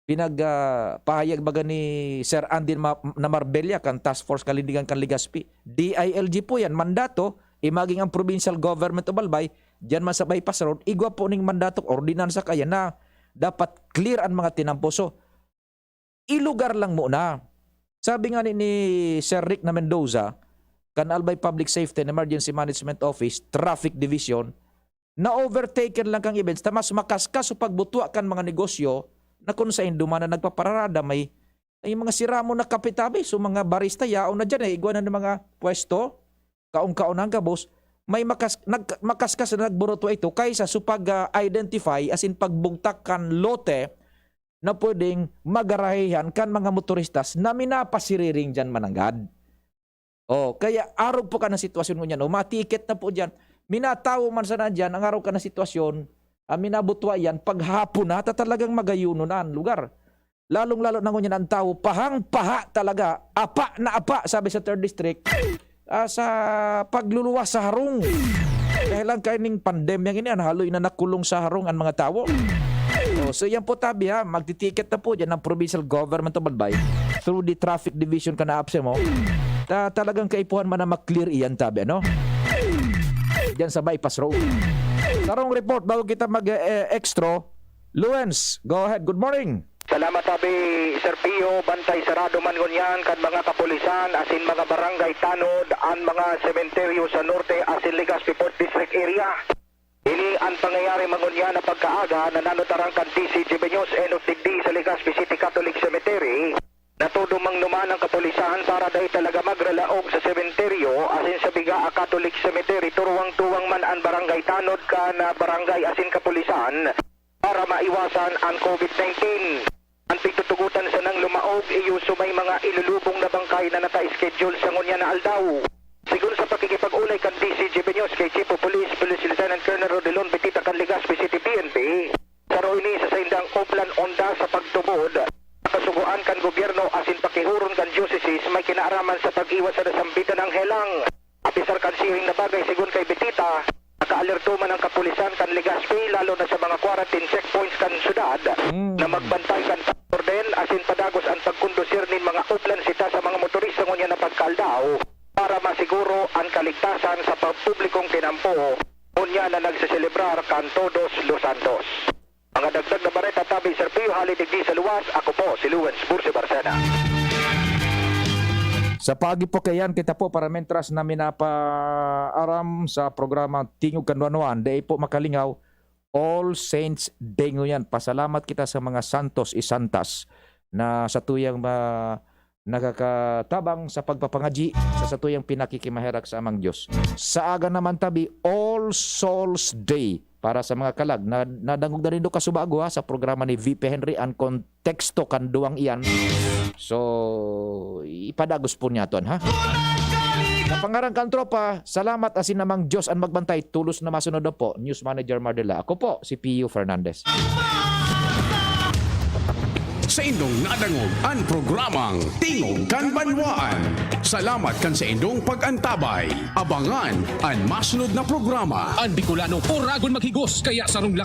pinag, ah, pahayag baga ni Sir Andy Ma-, na Marbella kan Task Force Kalindigan kan Legazpi. D I L G po yan, mandato, imaging ang Provincial Government of Albay, diyan man sa Bypass Road, igwa po ning mandato, ordinansa kaya na dapat clear ang mga tinampo. So, ilugar lang muna. Sabi nga ni, ni Sir Rick na Mendoza, kan Albay Public Safety and Emergency Management Office, Traffic Division, na-overtaken lang kang events, ta mas makaskas sa pagbutwa kan mga negosyo na kung sain duman na nagpapararada, may, may mga sira mo na kapitabi, so mga barista, yaon na dyan eh, igwa na ng mga pwesto, kaon-kaon ang gabos, may makas-, nag-, makaskas na nagburutwa ito kaysa sa pag, ah, identify, as in pagbugtak kan lote na pwedeng magarahihan kan mga motoristas na minapasiriring dyan mananggad. Oh, kaya arog po ka ng sitwasyon ngunyan, oh, matiket na po dyan. Minatawo man sana dyan, ang arog ka ng sitwasyon, ah, minabutwa yan, paghapon na, ta talagang magayuno na ang lugar. Lalong-lalo na ngunyan ang tawo, pahang-paha talaga, apa na apa, sabi sa third District, ah, sa pagluluwas sa harong. Dahil ang kaining pandemya ini, ang haloy na nakulong sa harong ang mga tawo. Oh, so yan po tabi ha, magtitiket na po dyan ang Provincial Government of Albay through the Traffic Division kan APSEMO. Ta talagang kaipuhan man na ma-clear iyan tabi, ano? Diyan sa Bypass Road. Sarong report bago kita mag-, eh, extra. Luens, go ahead. Good morning. Salamat, Abi, Sir Pio. Bantay sarado man ngunyan kan mga kapulisan asin mga barangay tanod an mga sementeryo sa Norte asin Legazpi Fourth District area. Ini an pangyayari man ngunyan na pagkaaga na nanutaran kan D C G B News enot digdi sa Legazpi City Catholic Cemetery. Natudong man duman ang kapulisan para dai talaga magralaog sa sementeryo asin sa Bigaa Catholic Cemetery, turuwang-tuwang man an barangay tanod kan, ah, barangay asin kapulisan para maiwasan an COVID nineteen. An pigtutugotan sanang lumaog iyo sa may mga ilulubong na bangkay na naka-schedule sa ngunyan na aldaw. Sigon sa pakikipag-olay kan D C G B News kay Chief of Police, Police Lieutenant Colonel Rodelon Betita kan Legazpi City P N P, saro ini sa saindang Oplan Onda sa pagtubod sa kasugoan kan gobyerno asin pakihuron kan diocese may kinaaraman sa pag-iwas sa nasambitan ng helang. Apisar kan siring na bagay, sigon kay Betita, nakaalerto man ang kapulisan kan Legazpi, lalo na sa mga quarantine checkpoints kan syudad, Mm. na magbantay kan pag-orden asin padagos an pagkondusir nin mga oplan sita sa mga motorista ngunyan na pagkaaldaw para masiguro an kaligtasan sa pampublikong tinampo ngunyan na nagseselebrar kan Todos los Santos. Mga dagdag na bareta tabi, Sir Pio, hali digdi sa luwas, ako po si Luwens Bursi Barcena. Sa pagi po kayan, kita po para mentras na minapaaram sa programa Tingog kan Nuan-Nuan, dai po makalingaw, All Saints Day ngunyan. Pasalamat kita sa mga santos, isantas na sa tuyang ma-, nakakatabang sa pagpapangadyi sa satuyang pinakikimaherak sa Amang Diyos. Sa aga naman tabi, All Souls Day para sa mga kalag. Na, nadangog na rin do kasubago, ha, sa programa ni V P Henry an konteksto kan duwang iyan. So, ipadagos po niya ton, ha? Sa pangaran kan tropa, salamat asin namang Diyos an magbantay. Tulos na masunod na po. News Manager Mardela. Ako po, si Pio Fernandez. Saindong nadangog an programang Tingog kan Banwaan. Salamat kan saindong pag-antabay. Abangan an masunod na programa. An Bicolano, oragon maghigos, kaya sarong lakas